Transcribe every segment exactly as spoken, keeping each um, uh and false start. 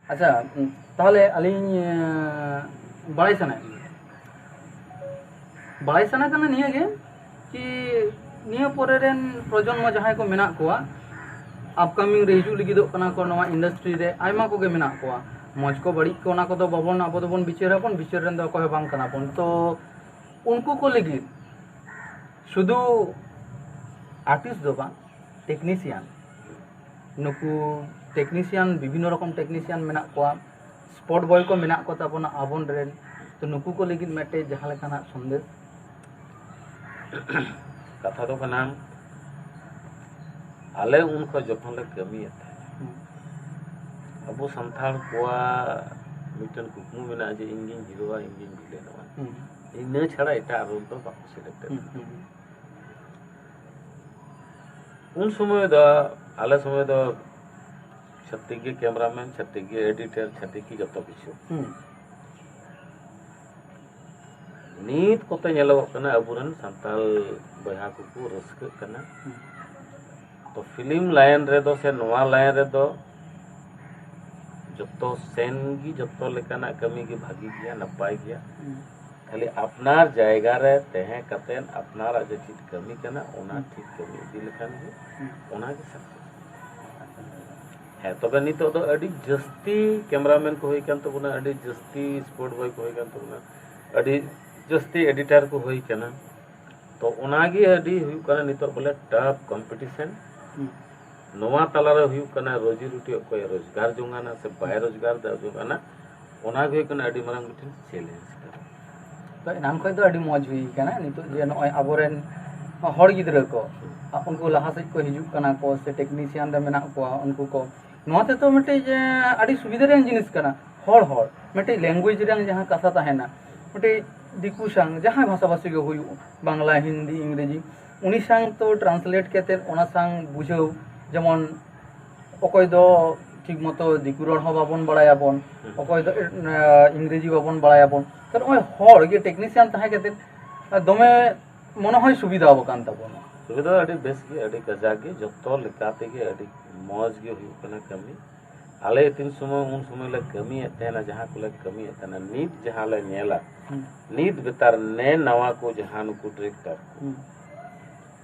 ᱟᱪᱪᱷᱟ, ᱛᱟᱦᱚᱞᱮ ᱟᱹᱞᱤᱧ ᱵᱟᱲᱟᱭ ᱥᱟᱱᱟᱭᱮᱫ ᱞᱤᱧᱟ, ᱵᱟᱲᱟᱭ ᱥᱟᱱᱟ ᱠᱟᱱᱟ ᱱᱤᱭᱟᱹ ᱜᱮ, ᱠᱤ ᱱᱤᱭᱟᱹ ᱯᱚᱨᱮ ᱨᱮᱱ ᱯᱨᱚᱡᱚᱱᱢᱚ ᱡᱟᱦᱟᱸᱭ ᱠᱚ ᱢᱮᱱᱟᱜ ᱠᱚᱣᱟ, ᱟᱯᱠᱟᱢᱤᱝ ᱨᱮ ᱦᱤᱡᱩᱜ ᱞᱟᱹᱜᱤᱫᱚᱜ ᱠᱟᱱᱟ ᱠᱚ ᱱᱚᱣᱟ ᱤᱱᱰᱟᱥᱴᱨᱤ ᱨᱮ, ᱟᱭᱢᱟ ᱠᱚᱜᱮ ᱢᱮᱱᱟᱜ ᱠᱚᱣᱟ᱾ ᱢᱚᱡᱽ ᱠᱚ ᱵᱟᱹᱲᱤᱡ ᱠᱚ ᱚᱱᱟ ᱠᱚᱫᱚ ᱵᱟᱵᱚᱱ, ᱟᱵᱚ ᱫᱚᱵᱚᱱ ᱵᱤᱪᱟᱹᱨᱟᱵᱚᱱ, ᱵᱤᱪᱟᱹᱨ ᱨᱮᱱ ᱫᱚ ᱚᱠᱚᱭ ᱦᱚᱸ ᱵᱟᱝ ᱠᱟᱱᱟ ᱵᱚᱱ᱾ ᱛᱚ ᱩᱱᱠᱩ ᱠᱚ ᱞᱟᱹᱜᱤᱫ ᱥᱩᱫᱷᱩ ᱟᱨᱴᱤᱥᱴ ᱫᱚ ᱵᱟᱝ, ᱴᱮᱠᱱᱤᱥᱤᱭᱟᱱ, ᱱᱩᱠᱩ ᱴᱮᱠᱱᱤᱥᱤᱭᱟᱱ, ᱵᱤᱵᱷᱤᱱᱱᱚ ᱨᱚᱠᱚᱢ ᱴᱮᱠᱱᱤᱥᱤᱭᱟᱱ ᱢᱮᱱᱟᱜ ᱠᱚᱣᱟ, ᱥᱯᱚᱴ ᱵᱚᱭ ᱠᱚ ᱢᱮᱱᱟᱜ ᱠᱚ ᱛᱟᱵᱚᱱᱟ ᱟᱵᱚᱱ ᱨᱮᱱ᱾ ᱛᱚ ᱱᱩᱠᱩ ᱠᱚ ᱞᱟᱹᱜᱤᱫ ᱢᱤᱫᱴᱮᱡ ᱡᱟᱦᱟᱸ ᱞᱮᱠᱟᱱᱟᱜ ᱥᱚᱱᱫᱮᱥ? ᱠᱟᱛᱷᱟ ᱫᱚ ᱠᱟᱱᱟ, ᱟᱞᱮ ᱩᱱ ᱠᱷᱚᱱ ᱡᱚᱠᱷᱚᱱ ᱞᱮ ᱠᱟᱹᱢᱤᱭᱮᱫ ᱛᱟᱦᱮᱸᱫ, ᱟᱵᱚ ᱥᱟᱱᱛᱟᱲ ᱠᱚᱣᱟᱜ ᱢᱤᱫᱴᱮᱱ ᱠᱩᱠᱢᱩ ᱢᱮᱱᱟᱜᱼᱟ ᱡᱮ ᱤᱧ ᱜᱤᱧ ᱦᱤᱨᱳᱼᱟ, ᱤᱧ ᱜᱤᱧ ᱵᱷᱤᱞᱮᱱᱚᱜᱼᱟ᱾ ᱤᱱᱟᱹ ᱪᱷᱟᱲᱟ ᱮᱴᱟᱜ ᱨᱳᱞ ᱫᱚ ᱵᱟᱠᱚ ᱥᱤᱞᱮᱠᱴ ᱮᱫ ᱛᱟᱦᱮᱸᱫ᱾ ᱩᱱ ᱥᱚᱢᱚᱭ ᱫᱚ, ᱟᱞᱮ ᱥᱚᱢᱚᱭ ᱫᱚ ᱪᱷᱟᱹᱛᱤᱠ ᱜᱮ ᱠᱮᱢᱨᱟᱢᱮᱱ, ᱪᱷᱟᱹᱛᱤᱠ ᱜᱮ ᱮᱰᱤᱴᱚᱨ, ᱪᱷᱟᱹᱛᱤᱠ ᱜᱮ ᱡᱚᱛᱚ ᱠᱤᱪᱷᱩ᱾ ᱱᱤᱛ ᱠᱚᱛᱮ ᱧᱮᱞᱚᱜᱚᱜ ᱠᱟᱱᱟ ᱟᱵᱚᱨᱮᱱ ᱥᱟᱱᱛᱟᱲ ᱵᱚᱭᱦᱟ ᱠᱚᱠᱚ ᱨᱟᱹᱥᱠᱟᱹᱜ ᱠᱟᱱᱟ᱾ ᱛᱚ ᱯᱷᱤᱞᱢ ᱞᱟᱭᱤᱱ ᱨᱮᱫᱚ ᱥᱮ ᱱᱚᱣᱟ ᱞᱟᱭᱤᱱ ᱨᱮᱫᱚ ᱡᱚᱛᱚ ᱥᱮᱱ ᱜᱮ, ᱡᱚᱛᱚ ᱞᱮᱠᱟᱱᱟᱜ ᱠᱟᱹᱢᱤ ᱜᱮ ᱵᱷᱟᱹᱜᱤ ᱜᱮᱭᱟ, ᱱᱟᱯᱟᱭ ᱜᱮᱭᱟ᱾ ᱠᱷᱟᱹᱞᱤ ᱟᱯᱱᱟᱨ ᱡᱟᱭᱜᱟ ᱨᱮ ᱛᱟᱦᱮᱸ ᱠᱟᱛᱮᱫ ᱟᱯᱱᱟᱨᱟᱜ ᱡᱮ ᱪᱮᱫ ᱠᱟᱹᱢᱤ ᱠᱟᱱᱟ, ᱚᱱᱟ ᱴᱷᱤᱠ ᱠᱟᱹᱢᱤ ᱤᱫᱤ ᱞᱮᱠᱷᱟᱱ ᱜᱮ, ᱚᱱᱟ ᱜᱮ ᱥᱟᱠᱥᱮᱥ᱾ ᱦᱮᱸ, ᱛᱚᱵᱮ ᱱᱤᱛᱚᱜ ᱫᱚ ᱟᱹᱰᱤ ᱡᱟᱹᱥᱛᱤ ᱠᱮᱢᱨᱟᱢᱮᱱ ᱠᱚ ᱦᱩᱭ ᱠᱟᱱ ᱛᱟᱵᱚᱱᱟ, ᱟᱹᱰᱤ ᱡᱟᱹᱥᱛᱤ ᱥᱯᱚᱴ ᱵᱚᱭ ᱠᱚ ᱦᱩᱭ ᱠᱟᱱ ᱛᱟᱵᱚᱱᱟ, ᱟᱹᱰᱤ ᱡᱟᱹᱥᱛᱤ ᱮᱰᱤᱴᱟᱨ ᱠᱚ ᱦᱩᱭ ᱠᱟᱱᱟ᱾ ᱛᱚ ᱚᱱᱟᱜᱮ ᱟᱹᱰᱤ ᱦᱩᱭᱩᱜ ᱠᱟᱱᱟ ᱱᱤᱛᱚᱜ ᱵᱚᱞᱮ ᱴᱟᱯ ᱠᱚᱢᱯᱤᱴᱤᱥᱮᱱ᱾ ᱱᱚᱣᱟ ᱛᱟᱞᱟᱨᱮ ᱦᱩᱭᱩᱜ ᱠᱟᱱᱟ ᱨᱳᱡᱤ ᱨᱩᱴᱤ ᱚᱠᱚᱭ ᱨᱳᱡᱽᱜᱟᱨ ᱡᱚᱝ ᱟᱱᱟ ᱥᱮ ᱵᱟᱭ ᱨᱳᱡᱽᱜᱟᱨ ᱫᱟ-, ᱡᱚᱝ ᱟᱱᱟ, ᱚᱱᱟ ᱜᱮ ᱦᱩᱭᱩᱜ ᱠᱟᱱᱟ ᱟᱹᱰᱤ ᱢᱟᱨᱟᱝ ᱢᱤᱫᱴᱮᱱ ᱪᱮᱞᱮᱧᱡᱽ ᱠᱟᱱᱟ᱾ ᱛᱚ ᱮᱱᱟᱱ ᱠᱷᱚᱱ ᱫᱚ ᱟᱹᱰᱤ ᱢᱚᱡᱽ ᱦᱩᱭ ᱠᱟᱱᱟ, ᱱᱤᱛᱚᱜ ᱡᱮ ᱱᱚᱜᱼᱚᱭ ᱟᱵᱚᱨᱮᱱ ᱦᱚᱲ ᱜᱤᱫᱽᱨᱟᱹ ᱠᱚ, ᱩᱱᱠᱩ ᱞᱟᱦᱟ ᱥᱮᱫ ᱠᱚ ᱦᱤᱡᱩᱜ ᱠᱟᱱᱟ ᱠᱚ ᱥᱮ ᱴᱮᱠᱱᱤᱥᱤᱭᱟᱱ ᱨᱮ ᱢᱮᱱᱟᱜ ᱠᱚᱣᱟ ᱩᱱᱠᱩ ᱠᱚ, ᱱᱚᱣᱟ ᱛᱮᱫᱚ ᱢᱤᱫᱴᱤᱡ, ᱮ, ᱟᱹᱰᱤ ᱥᱩᱵᱤᱫᱷᱟ ᱨᱮᱭᱟᱜ ᱡᱤᱱᱤᱥ ᱠᱟᱱᱟ᱾ ᱦᱚᱲ ᱦᱚᱲ ᱢᱤᱫᱴᱤᱡ ᱞᱮᱝᱜᱩᱭᱮᱡᱽ ᱨᱮᱭᱟᱜ ᱡᱟᱦᱟᱸ ᱠᱟᱛᱷᱟ ᱛᱟᱦᱮᱱᱟ, ᱢᱤᱫᱴᱤᱡ ᱫᱤᱠᱩ ᱥᱟᱝ ᱡᱟᱦᱟᱸᱭ ᱵᱷᱟᱥᱟᱵᱷᱟᱥᱤ ᱜᱮ ᱦᱩᱭᱩᱜ, ᱵᱟᱝᱞᱟ, ᱦᱤᱱᱫᱤ, ᱤᱝᱨᱮᱡᱤ, ᱩᱱᱤ ᱥᱟᱝ ᱛᱚ ᱴᱨᱟᱱᱥᱞᱮᱴ ᱠᱟᱛᱮᱫ ᱚᱱᱟ ᱥᱟᱝ ᱵᱩᱡᱷᱟᱹᱣ, ᱡᱮᱢᱚᱱ ᱚᱠᱚᱭ ᱫᱚ ᱴᱷᱤᱠ ᱢᱚᱛᱚ ᱫᱤᱠᱩ ᱨᱚᱲ ᱦᱚᱸ ᱵᱟᱵᱚᱱ ᱵᱟᱲᱟᱭᱟᱵᱚᱱ, ᱚᱠᱚᱭ ᱫᱚ, ᱮ, ᱤᱝᱨᱮᱡᱤ ᱵᱟᱵᱚᱱ ᱵᱟᱲᱟᱭᱟᱵᱚᱱ᱾ ᱛᱚ ᱱᱚᱜᱼᱚᱭ ᱦᱚᱲ ᱜᱮ ᱴᱮᱠᱱᱤᱥᱤᱭᱟᱱ ᱛᱟᱦᱮᱸ ᱠᱟᱛᱮᱫ, ᱮ, ᱫᱚᱢᱮ ᱢᱚᱱᱮ ᱦᱚᱭ ᱥᱩᱵᱤᱫᱷᱟ ᱟᱠᱟᱱ ᱛᱟᱵᱚᱱᱟ᱾ ᱥᱩᱵᱤᱫᱷᱟ ᱟᱹᱰᱤ ᱵᱮᱥ ᱜᱮ, ᱟᱹᱰᱤ ᱠᱟᱡᱟᱠ ᱜᱮ, ᱡᱚᱛᱚ ᱞᱮᱠᱟ ᱛᱮᱜᱮ ᱟᱹᱰᱤ ᱢᱚᱡᱽ ᱜᱮ ᱦᱩᱭᱩᱜ ᱠᱟᱱᱟ ᱠᱟᱹᱢᱤ᱾ ᱟᱞᱮ ᱛᱤᱱ ᱥᱚᱢᱚᱭ ᱩᱱ ᱥᱚᱢᱚᱭ ᱞᱮ ᱠᱟᱹᱢᱤᱭᱮᱫ ᱛᱟᱦᱮᱱᱟ, ᱡᱟᱦᱟᱸ ᱠᱚᱞᱮ ᱠᱟᱹᱢᱤᱭᱮᱫ ᱛᱟᱦᱮᱱᱟ, ᱱᱤᱛ ᱡᱟᱦᱟᱸ ᱞᱮ ᱧᱮᱞᱟ, ᱦᱩᱸ᱾ ᱱᱤᱛ ᱵᱮᱛᱟᱨ ᱱᱮ ᱱᱟᱣᱟ ᱠᱚ ᱡᱟᱦᱟᱸ ᱱᱩᱠᱩ ᱰᱤᱨᱮᱠᱴᱚᱨ ᱠᱚ, ᱦᱩᱸ᱾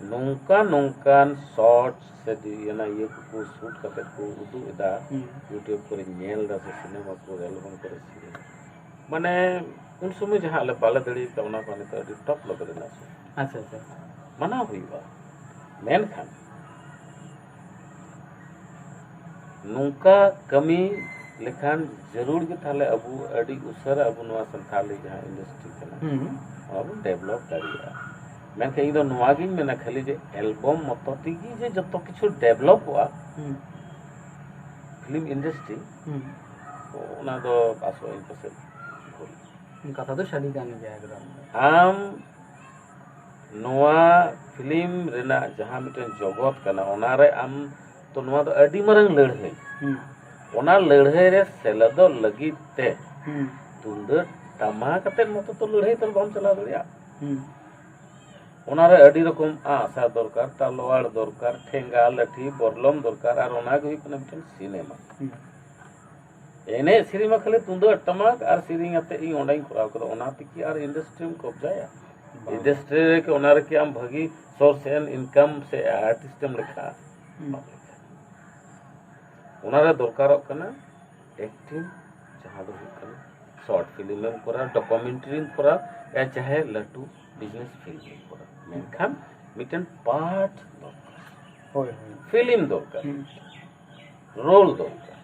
ᱱᱚᱝᱠᱟ ᱱᱚᱝᱠᱟᱱ ᱥᱚᱴ ᱥᱮ ᱫᱤ-, ᱚᱱᱟ ᱤᱭᱟᱹ ᱠᱚᱠᱚ ᱥᱩᱴ ᱠᱟᱛᱮ ᱠᱚ ᱩᱫᱩᱜ ᱮᱫᱟ, ᱦᱩᱸ᱾ YouTube ᱠᱚᱨᱮ ᱧᱮᱞ ᱮᱫᱟ ᱥᱮ ᱥᱤᱱᱮᱢᱟ ᱠᱚ, ᱮᱞᱵᱟᱢ ᱠᱚᱨᱮ ᱥᱮᱨᱮᱧ᱾ ᱢᱟᱱᱮ ᱩᱱ ᱥᱚᱢᱚᱭ ᱡᱟᱦᱟᱸ ᱟᱞᱮ ᱵᱟᱞᱮ ᱫᱟᱲᱮ ᱠᱟᱣᱫᱟ, ᱚᱱᱟ ᱠᱚ ᱱᱤᱛᱚᱜ ᱟᱹᱰᱤ ᱴᱚᱯ ᱞᱮᱵᱮᱞ ᱨᱮᱱᱟᱜ ᱥᱩᱴ᱾ ᱟᱪᱪᱷᱟ, ᱟᱪᱪᱷᱟ᱾ ᱢᱟᱱᱟᱣ ᱦᱩᱭᱩᱜᱼᱟ᱾ ᱢᱮᱱᱠᱷᱟᱱ ᱱᱚᱝᱠᱟ ᱠᱟᱹᱢᱤ ᱞᱮᱠᱷᱟᱱ ᱡᱟᱹᱨᱩᱲ ᱜᱮ ᱛᱟᱦᱞᱮ ᱟᱵᱚ ᱟᱹᱰᱤ ᱩᱥᱟᱹᱨᱟ ᱟᱵᱚ ᱱᱚᱣᱟ ᱥᱟᱱᱛᱟᱲᱤ ᱡᱟᱦᱟᱸ ᱤᱱᱰᱟᱥᱴᱨᱤ ᱠᱟᱱᱟ, ᱦᱩᱸ᱾ ᱱᱚᱣᱟ ᱵᱚᱱ ᱰᱮᱵᱷᱞᱚᱯ ᱫᱟᱲᱮᱭᱟᱜᱼᱟ᱾ ᱢᱮᱱᱠᱷᱟᱱ ᱤᱧ ᱫᱚ ᱱᱚᱣᱟ ᱜᱤᱧ ᱢᱮᱱᱟ, ᱠᱷᱟᱹᱞᱤ ᱡᱮ ᱮᱞᱵᱚᱢ ᱢᱚᱛᱚ ᱛᱮᱜᱮ ᱡᱮ ᱡᱚᱛᱚ ᱠᱤᱪᱷᱩ ᱰᱮᱵᱷᱞᱚᱯᱚᱜᱼᱟ ᱦᱩᱸ᱾ ᱯᱷᱤᱞᱢ ᱤᱱᱰᱟᱥᱴᱨᱤ, ᱦᱩᱸ᱾ ᱚᱱᱟ ᱫᱚ ᱟᱥᱚᱜ ᱟᱹᱧ ᱯᱟᱥᱮᱡ ᱵᱷᱩᱞ᱾ ᱠᱟᱛᱷᱟ ᱫᱚ ᱥᱟᱹᱨᱤ ᱠᱟᱱ ᱜᱮᱭᱟ ᱮᱠᱫᱚᱢ᱾ ᱟᱢ ᱱᱚᱣᱟ ᱯᱷᱤᱞᱢ ᱨᱮᱱᱟᱜ ᱡᱟᱦᱟᱸ ᱢᱤᱫᱴᱮᱱ ᱡᱚᱜᱚᱛ ᱠᱟᱱᱟ, ᱚᱱᱟᱨᱮ ᱟᱢ ᱛᱚ, ᱱᱚᱣᱟ ᱫᱚ ᱟᱹᱰᱤ ᱢᱟᱨᱟᱝ ᱞᱟᱹᱲᱦᱟᱹᱭ᱾ ᱦᱩᱸ᱾ ᱚᱱᱟ ᱞᱟᱹᱲᱦᱟᱹᱭ ᱨᱮ ᱥᱮᱞᱮᱫᱚᱜ ᱞᱟᱹᱜᱤᱫ ᱛᱮ ᱦᱩᱸ᱾ ᱛᱩᱢᱫᱟᱹᱜ ᱴᱟᱢᱟᱠ ᱟᱛᱮᱫ ᱢᱚᱛᱚ ᱛᱚ ᱞᱟᱹᱲᱦᱟᱹᱭ ᱫᱚ ᱵᱟᱢ ᱪᱟᱞᱟᱣ ᱫᱟᱲᱮᱭᱟᱜᱼᱟ᱾ ᱦᱩᱸ᱾ ᱚᱱᱟᱨᱮ ᱟᱹᱰᱤ ᱨᱚᱠᱚᱢ ᱟᱸᱜᱼᱥᱟᱨ ᱫᱚᱨᱠᱟᱨ, ᱛᱟᱞᱣᱟᱲ ᱫᱚᱨᱠᱟᱨ, ᱴᱷᱮᱸᱜᱟ, ᱞᱟᱹᱴᱷᱤ, ᱵᱚᱨᱞᱚᱢ ᱫᱚᱨᱠᱟᱨ, ᱟᱨ ᱚᱱᱟ ᱜᱮ ᱦᱩᱭᱩᱜ ᱠᱟᱱᱟ ᱢᱤᱫᱴᱮᱱ ᱥᱤᱱᱮᱢᱟ᱾ ᱦᱩᱸ᱾ ᱮᱱᱮᱡ ᱥᱮᱨᱮᱧ ᱢᱟ ᱠᱷᱟᱹᱞᱤ ᱛᱩᱢᱫᱟᱹᱜ ᱴᱟᱢᱟᱠ ᱟᱨ ᱥᱮᱨᱮᱧ ᱟᱛᱮ ᱤᱧ ᱚᱸᱰᱮᱧ ᱠᱚᱨᱟᱣ ᱠᱟᱫᱟ, ᱚᱱᱟ ᱛᱮᱠᱤ ᱟᱨ ᱤᱱᱰᱟᱥᱴᱨᱤᱢ ᱠᱚᱵᱡᱟᱭᱟ? ᱵᱟᱝ᱾ ᱤᱱᱰᱟᱥᱴᱨᱤ ᱨᱮᱠᱤ ᱚᱱᱟ ᱨᱮᱠᱤ ᱟᱢ ᱵᱷᱟᱹᱜᱤ ᱥᱳᱨᱥ ᱮᱱ ᱤᱱᱠᱟᱢ ᱥᱮ ᱟᱨᱴᱤᱥᱴ ᱮᱢ ᱞᱮᱠᱷᱟᱜᱼᱟ? ᱦᱩᱸ᱾ ᱵᱟᱢ ᱞᱮᱠᱷᱟᱜᱼᱟ᱾ ᱚᱱᱟᱨᱮ ᱫᱚᱨᱠᱟᱨᱚᱜ ᱠᱟᱱᱟ ᱮᱠᱴᱤᱝ, ᱡᱟᱦᱟᱸ ᱫᱚ ᱦᱩᱭᱩᱜ ᱠᱟᱱᱟ ᱥᱚᱨᱴ ᱯᱷᱤᱞᱢ ᱮᱢ ᱠᱚᱨᱟᱣ, ᱰᱚᱠᱩᱢᱮᱱᱴᱟᱨᱤᱢ ᱠᱚᱨᱟᱣ, ᱭᱟ ᱪᱟᱦᱮ ᱞᱟᱹᱴᱩ ᱵᱤᱡᱽᱱᱮᱥ ᱯᱷᱤᱞᱢ ᱮᱢ ᱠᱚᱨᱟᱣ, ᱢᱮᱱᱠᱷᱟᱱ ᱢᱤᱫᱴᱮᱱ ᱯᱟᱨᱴ ᱫᱚᱨᱠᱟᱨ᱾ ᱦᱳᱭ, ᱦᱳᱭ᱾ ᱯᱷᱤᱞᱢ ᱫᱚᱨᱠᱟᱨ᱾ ᱦᱩᱸ᱾ ᱨᱳᱞ ᱫᱚᱨᱠᱟᱨ᱾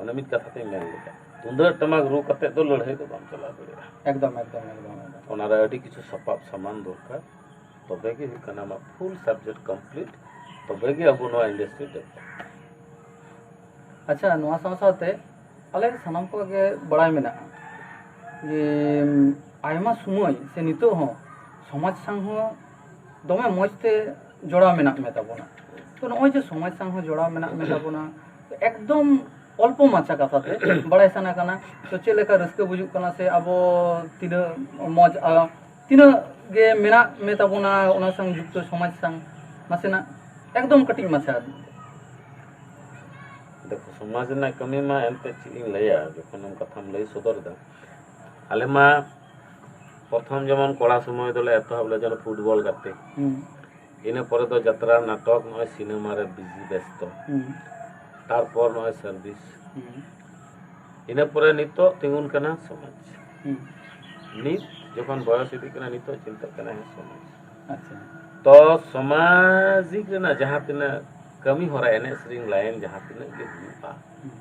ᱚᱱᱮ ᱢᱤᱫ ᱠᱟᱛᱷᱟ ᱛᱮᱧ ᱢᱮᱱ ᱞᱮᱠᱟ, ᱛᱩᱢᱫᱟᱹᱜ ᱴᱟᱢᱟᱠ ᱨᱩ ᱠᱟᱛᱮ ᱫᱚ ᱞᱟᱹᱲᱦᱟᱹᱭ ᱫᱚ ᱵᱟᱢ ᱪᱟᱞᱟᱣ ᱫᱟᱲᱮᱭᱟᱜᱼᱟ᱾ ᱮᱠᱫᱚᱢ, ᱮᱠᱫᱚᱢ, ᱮᱠᱫᱚᱢ, ᱮᱠᱫᱚᱢ᱾ ᱚᱱᱟᱨᱮ ᱟᱹᱰᱤ ᱠᱤᱪᱷᱩ ᱥᱟᱯᱟᱵ ᱥᱟᱢᱟᱱ ᱫᱚᱨᱠᱟᱨ, ᱛᱚᱵᱮ ᱜᱮ ᱦᱩᱭᱩᱜ ᱠᱟᱱᱟ ᱟᱢᱟᱜ ᱯᱷᱩᱞ ᱥᱟᱵᱡᱮᱠᱴ ᱠᱚᱢᱯᱞᱤᱴ, ᱛᱚᱵᱮ ᱜᱮ ᱟᱵᱚ ᱱᱚᱣᱟ ᱤᱱᱰᱟᱥᱴᱨᱤ ᱰᱮᱵᱷᱞᱚᱯ᱾ ᱟᱪᱪᱷᱟ, ᱱᱚᱣᱟ ᱥᱟᱶ ᱥᱟᱶᱛᱮ ᱟᱞᱮ ᱥᱟᱱᱟᱢ ᱠᱚᱣᱟᱜ ᱜᱮ ᱵᱟᱲᱟᱭ ᱢᱮᱱᱟᱜᱼᱟ ᱡᱮ ᱟᱭᱢᱟ ᱥᱚᱢᱚᱭ ᱥᱮ ᱱᱤᱛᱚᱜ ᱦᱚᱸ ᱥᱚᱢᱟᱡᱽ ᱥᱟᱶ ᱦᱚᱸ ᱫᱚᱢᱮ ᱢᱚᱡᱽ ᱛᱮ ᱡᱚᱲᱟᱣ ᱢᱮᱱᱟᱜ ᱢᱮ ᱛᱟᱵᱚᱱᱟ᱾ ᱛᱚ, ᱱᱚᱜᱼᱚᱭ ᱡᱮ ᱥᱚᱢᱟᱡᱽ ᱥᱟᱶ ᱦᱚᱸ ᱡᱚᱲᱟᱣ ᱢᱮᱱᱟᱜ ᱢᱮ ᱛᱟᱵᱚᱱᱟ, ᱮᱠᱫᱚᱢ ᱚᱞᱯᱚ ᱢᱟᱪᱷᱟ ᱠᱟᱛᱷᱟ ᱛᱮ ᱵᱟᱲᱟᱭ ᱥᱟᱱᱟ ᱠᱟᱱᱟ, ᱛᱚ, ᱪᱮᱫ ᱞᱮᱠᱟ ᱨᱟᱹᱥᱠᱟᱹ ᱵᱩᱡᱩᱜ ᱠᱟᱱᱟ ᱥᱮ ᱟᱵᱚ ᱛᱤᱱᱟᱹᱜ ᱢᱚᱡᱽ, ᱟ, ᱛᱤᱱᱟᱹᱜ ᱜᱮ ᱢᱮᱱᱟᱜ ᱢᱮ ᱛᱟᱵᱚᱱᱟ ᱚᱱᱟ ᱥᱟᱶ ᱡᱩᱠᱛᱚ ᱥᱚᱢᱟᱡᱽ ᱥᱟᱶ ᱱᱟᱥᱮᱱᱟᱜ ᱮᱠᱫᱚᱢ ᱠᱟᱹᱴᱤᱡ ᱢᱟᱪᱷᱟ᱾ ᱥᱚᱢᱟᱡᱽ ᱨᱮᱱᱟᱜ ᱠᱟᱹᱢᱤ ᱢᱟ ᱮᱱᱛᱮᱫ ᱪᱮᱫ ᱤᱧ ᱞᱟᱹᱭᱟ, ᱡᱚᱠᱷᱚᱱ ᱟᱢ ᱠᱟᱛᱷᱟᱢ ᱞᱟᱹᱭ ᱥᱚᱫᱚᱨ ᱮᱫᱟ᱾ ᱟᱞᱮ ᱢᱟ ᱯᱨᱚᱛᱷᱚᱢ ᱡᱮᱢᱚᱱ ᱠᱚᱲᱟ ᱥᱚᱢᱚᱭ ᱫᱚᱞᱮ ᱮᱛᱚᱦᱚᱵ ᱞᱮᱫᱟ ᱡᱮᱱᱚ ᱯᱷᱩᱴᱵᱚᱞ ᱜᱟᱛᱮ᱾ ᱦᱩᱸ᱾ ᱤᱱᱟᱹ ᱯᱚᱨᱮ ᱫᱚ ᱡᱟᱛᱨᱟ, ᱱᱟᱴᱚᱠ, ᱱᱚᱜᱼᱚᱭ ᱥᱤᱱᱮᱢᱟ ᱨᱮ ᱵᱤᱡᱤ ᱵᱮᱥᱛᱚ᱾ ᱦᱩᱸ᱾ ᱛᱟᱨᱯᱚᱨ ᱱᱚᱜᱼᱚᱭ ᱥᱟᱨᱵᱷᱤᱥ᱾ ᱦᱩᱸ᱾ ᱤᱱᱟᱹ ᱯᱚᱨᱮ ᱱᱤᱛᱚᱜ ᱛᱤᱸᱜᱩᱱ ᱠᱟᱱᱟ ᱥᱚᱢᱟᱡᱽ᱾ ᱦᱩᱸ᱾ ᱱᱤᱛ ᱡᱚᱠᱷᱚᱱ ᱵᱚᱭᱚᱥ ᱤᱫᱤᱜ ᱠᱟᱱᱟ, ᱱᱤᱛᱚᱜ ᱪᱤᱱᱛᱟᱹᱜ ᱠᱟᱱᱟ, ᱦᱮᱸ, ᱥᱚᱢᱟᱡᱽ᱾ ᱟᱪᱪᱷᱟ᱾ ᱛᱚ ᱥᱟᱢᱟᱡᱤᱠ ᱨᱮᱱᱟᱜ ᱡᱟᱦᱟᱸ ᱛᱤᱱᱟᱹᱜ ᱠᱟᱹᱢᱤ ᱦᱚᱨᱟ, ᱮᱱᱮᱡ ᱥᱮᱨᱮᱧ ᱞᱟᱭᱤᱱ ᱡᱟᱦᱟᱸ ᱛᱤᱱᱟᱹᱜ ᱜᱮ ᱦᱩᱭᱩᱜᱼᱟ, ᱦᱩᱸ᱾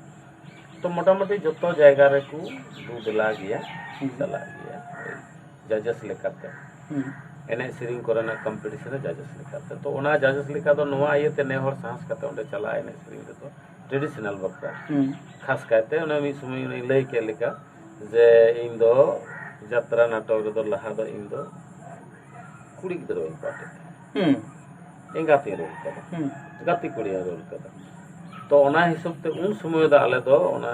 ᱛᱚ ᱢᱚᱴᱟᱢᱩᱴᱤ ᱡᱚᱛᱚ ᱡᱟᱭᱜᱟ ᱨᱮᱠᱚ ᱫᱩ ᱫᱮᱞᱟ ᱜᱮᱭᱟ, ᱦᱩᱸ᱾ ᱪᱟᱞᱟᱜ ᱜᱮᱭᱟ, ᱡᱟᱡᱮᱥ ᱞᱮᱠᱟᱛᱮ᱾ ᱦᱩᱸ᱾ ᱮᱱᱮᱡ ᱥᱮᱨᱮᱧ ᱠᱚᱨᱮᱱᱟᱜ ᱠᱚᱢᱯᱤᱴᱤᱥᱚᱱ ᱨᱮ ᱡᱟᱡᱮᱥ ᱞᱮᱠᱟᱛᱮ᱾ ᱛᱚ ᱚᱱᱟ ᱡᱟᱡᱮᱥ ᱞᱮᱠᱟ ᱫᱚ ᱱᱚᱣᱟ ᱤᱭᱟᱹᱛᱮ ᱱᱮ ᱦᱚᱲ ᱥᱟᱦᱚᱥ ᱠᱟᱛᱮ ᱚᱸᱰᱮ ᱪᱟᱞᱟᱜᱼᱟ ᱮᱱᱮᱡ ᱥᱮᱨᱮᱧ ᱨᱮᱫᱚ, ᱴᱨᱮᱰᱤᱥᱚᱱᱟᱞ ᱵᱟᱠᱷᱨᱟ᱾ ᱦᱩᱸ᱾ ᱠᱷᱟᱥ ᱠᱟᱭᱛᱮ ᱚᱱᱮ ᱢᱤᱫ ᱥᱚᱢᱚᱭ ᱩᱱᱤ ᱞᱟᱹᱭ ᱠᱮᱫ ᱞᱮᱠᱟ ᱡᱮ ᱤᱧ ᱫᱚ ᱡᱟᱛᱨᱟ ᱱᱟᱴᱚᱠ ᱨᱮᱫᱚ ᱞᱟᱦᱟ ᱫᱚ ᱤᱧ ᱫᱚ ᱠᱩᱲᱤ ᱜᱤᱫᱽᱨᱟᱹ ᱵᱟᱹᱧ ᱯᱟᱴᱷ ᱮᱫ ᱛᱟᱦᱮᱸᱫ᱾ ᱦᱩᱸ᱾ ᱮᱸᱜᱟᱛᱤᱧ ᱨᱳᱞ ᱠᱟᱫᱟ᱾ ᱦᱩᱸ᱾ ᱜᱟᱛᱮ ᱠᱩᱲᱤᱭᱟᱜ ᱨᱳᱞ ᱠᱟᱫᱟ᱾ ᱛᱚ ᱚᱱᱟ ᱦᱤᱥᱟᱹᱵ ᱛᱮ ᱩᱱ ᱥᱚᱢᱚᱭ ᱫᱚ ᱟᱞᱮ ᱫᱚ ᱚᱱᱟ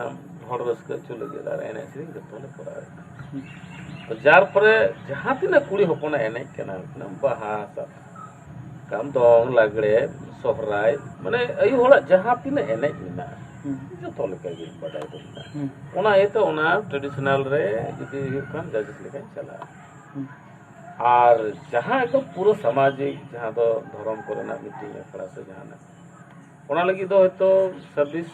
ᱦᱚᱲ ᱨᱟᱹᱥᱠᱟᱹ ᱦᱚᱪᱚ ᱞᱟᱹᱜᱤᱫ ᱟᱨ ᱮᱱᱮᱡ ᱥᱮᱨᱮᱧ ᱡᱚᱛᱚ ᱞᱮ ᱠᱚᱨᱟᱣ ᱮᱫ ᱛᱟᱦᱮᱸᱫ᱾ ᱦᱩᱸ᱾ ᱛᱚ ᱡᱟᱨ ᱯᱚᱨᱮ ᱡᱟᱦᱟᱸ ᱛᱤᱱᱟᱹᱜ ᱠᱩᱲᱤ ᱦᱚᱯᱚᱱᱟᱜ ᱮᱱᱮᱡ ᱠᱟᱱᱟ, ᱵᱟᱦᱟ, ᱥᱟᱠᱟᱢ, ᱫᱚᱝ, ᱞᱟᱜᱽᱲᱮ, ᱥᱚᱦᱨᱟᱭ, ᱢᱟᱱᱮ ᱟᱭᱩ ᱦᱚᱲᱟᱜ ᱡᱟᱦᱟᱸ ᱛᱤᱱᱟᱹᱜ ᱮᱱᱮᱡ ᱢᱮᱱᱟᱜᱼᱟ, ᱦᱩᱸ᱾ ᱡᱚᱛᱚ ᱞᱮᱠᱟ ᱜᱮ ᱵᱟᱰᱟᱭ ᱫᱚ ᱢᱮᱱᱟᱜᱼᱟ᱾ ᱦᱩᱸ᱾ ᱚᱱᱟ ᱤᱭᱟᱹᱛᱮ ᱚᱱᱟ ᱴᱨᱮᱰᱤᱥᱚᱱᱟᱞ ᱨᱮ ᱡᱩᱫᱤ ᱦᱩᱭᱩᱜ ᱠᱷᱟᱱ ᱡᱟᱡᱮᱥ ᱞᱮᱠᱟᱧ ᱪᱟᱞᱟᱜᱼᱟ᱾ ᱦᱩᱸ᱾ ᱟᱨ ᱡᱟᱦᱟᱸ ᱮᱠᱫᱚᱢ ᱯᱩᱨᱟᱹ ᱥᱟᱢᱟᱡᱤᱠ, ᱡᱟᱦᱟᱸ ᱫᱚ ᱫᱷᱚᱨᱚᱢ ᱠᱚᱨᱮᱱᱟᱜ ᱢᱤᱫᱴᱤᱡ ᱟᱠᱷᱲᱟ ᱥᱮ ᱡᱟᱦᱟᱱᱟᱜ, ᱚᱱᱟ ᱞᱟᱹᱜᱤᱫ ᱫᱚ ᱦᱚᱭᱛᱳ ᱥᱟᱨᱵᱷᱤᱥ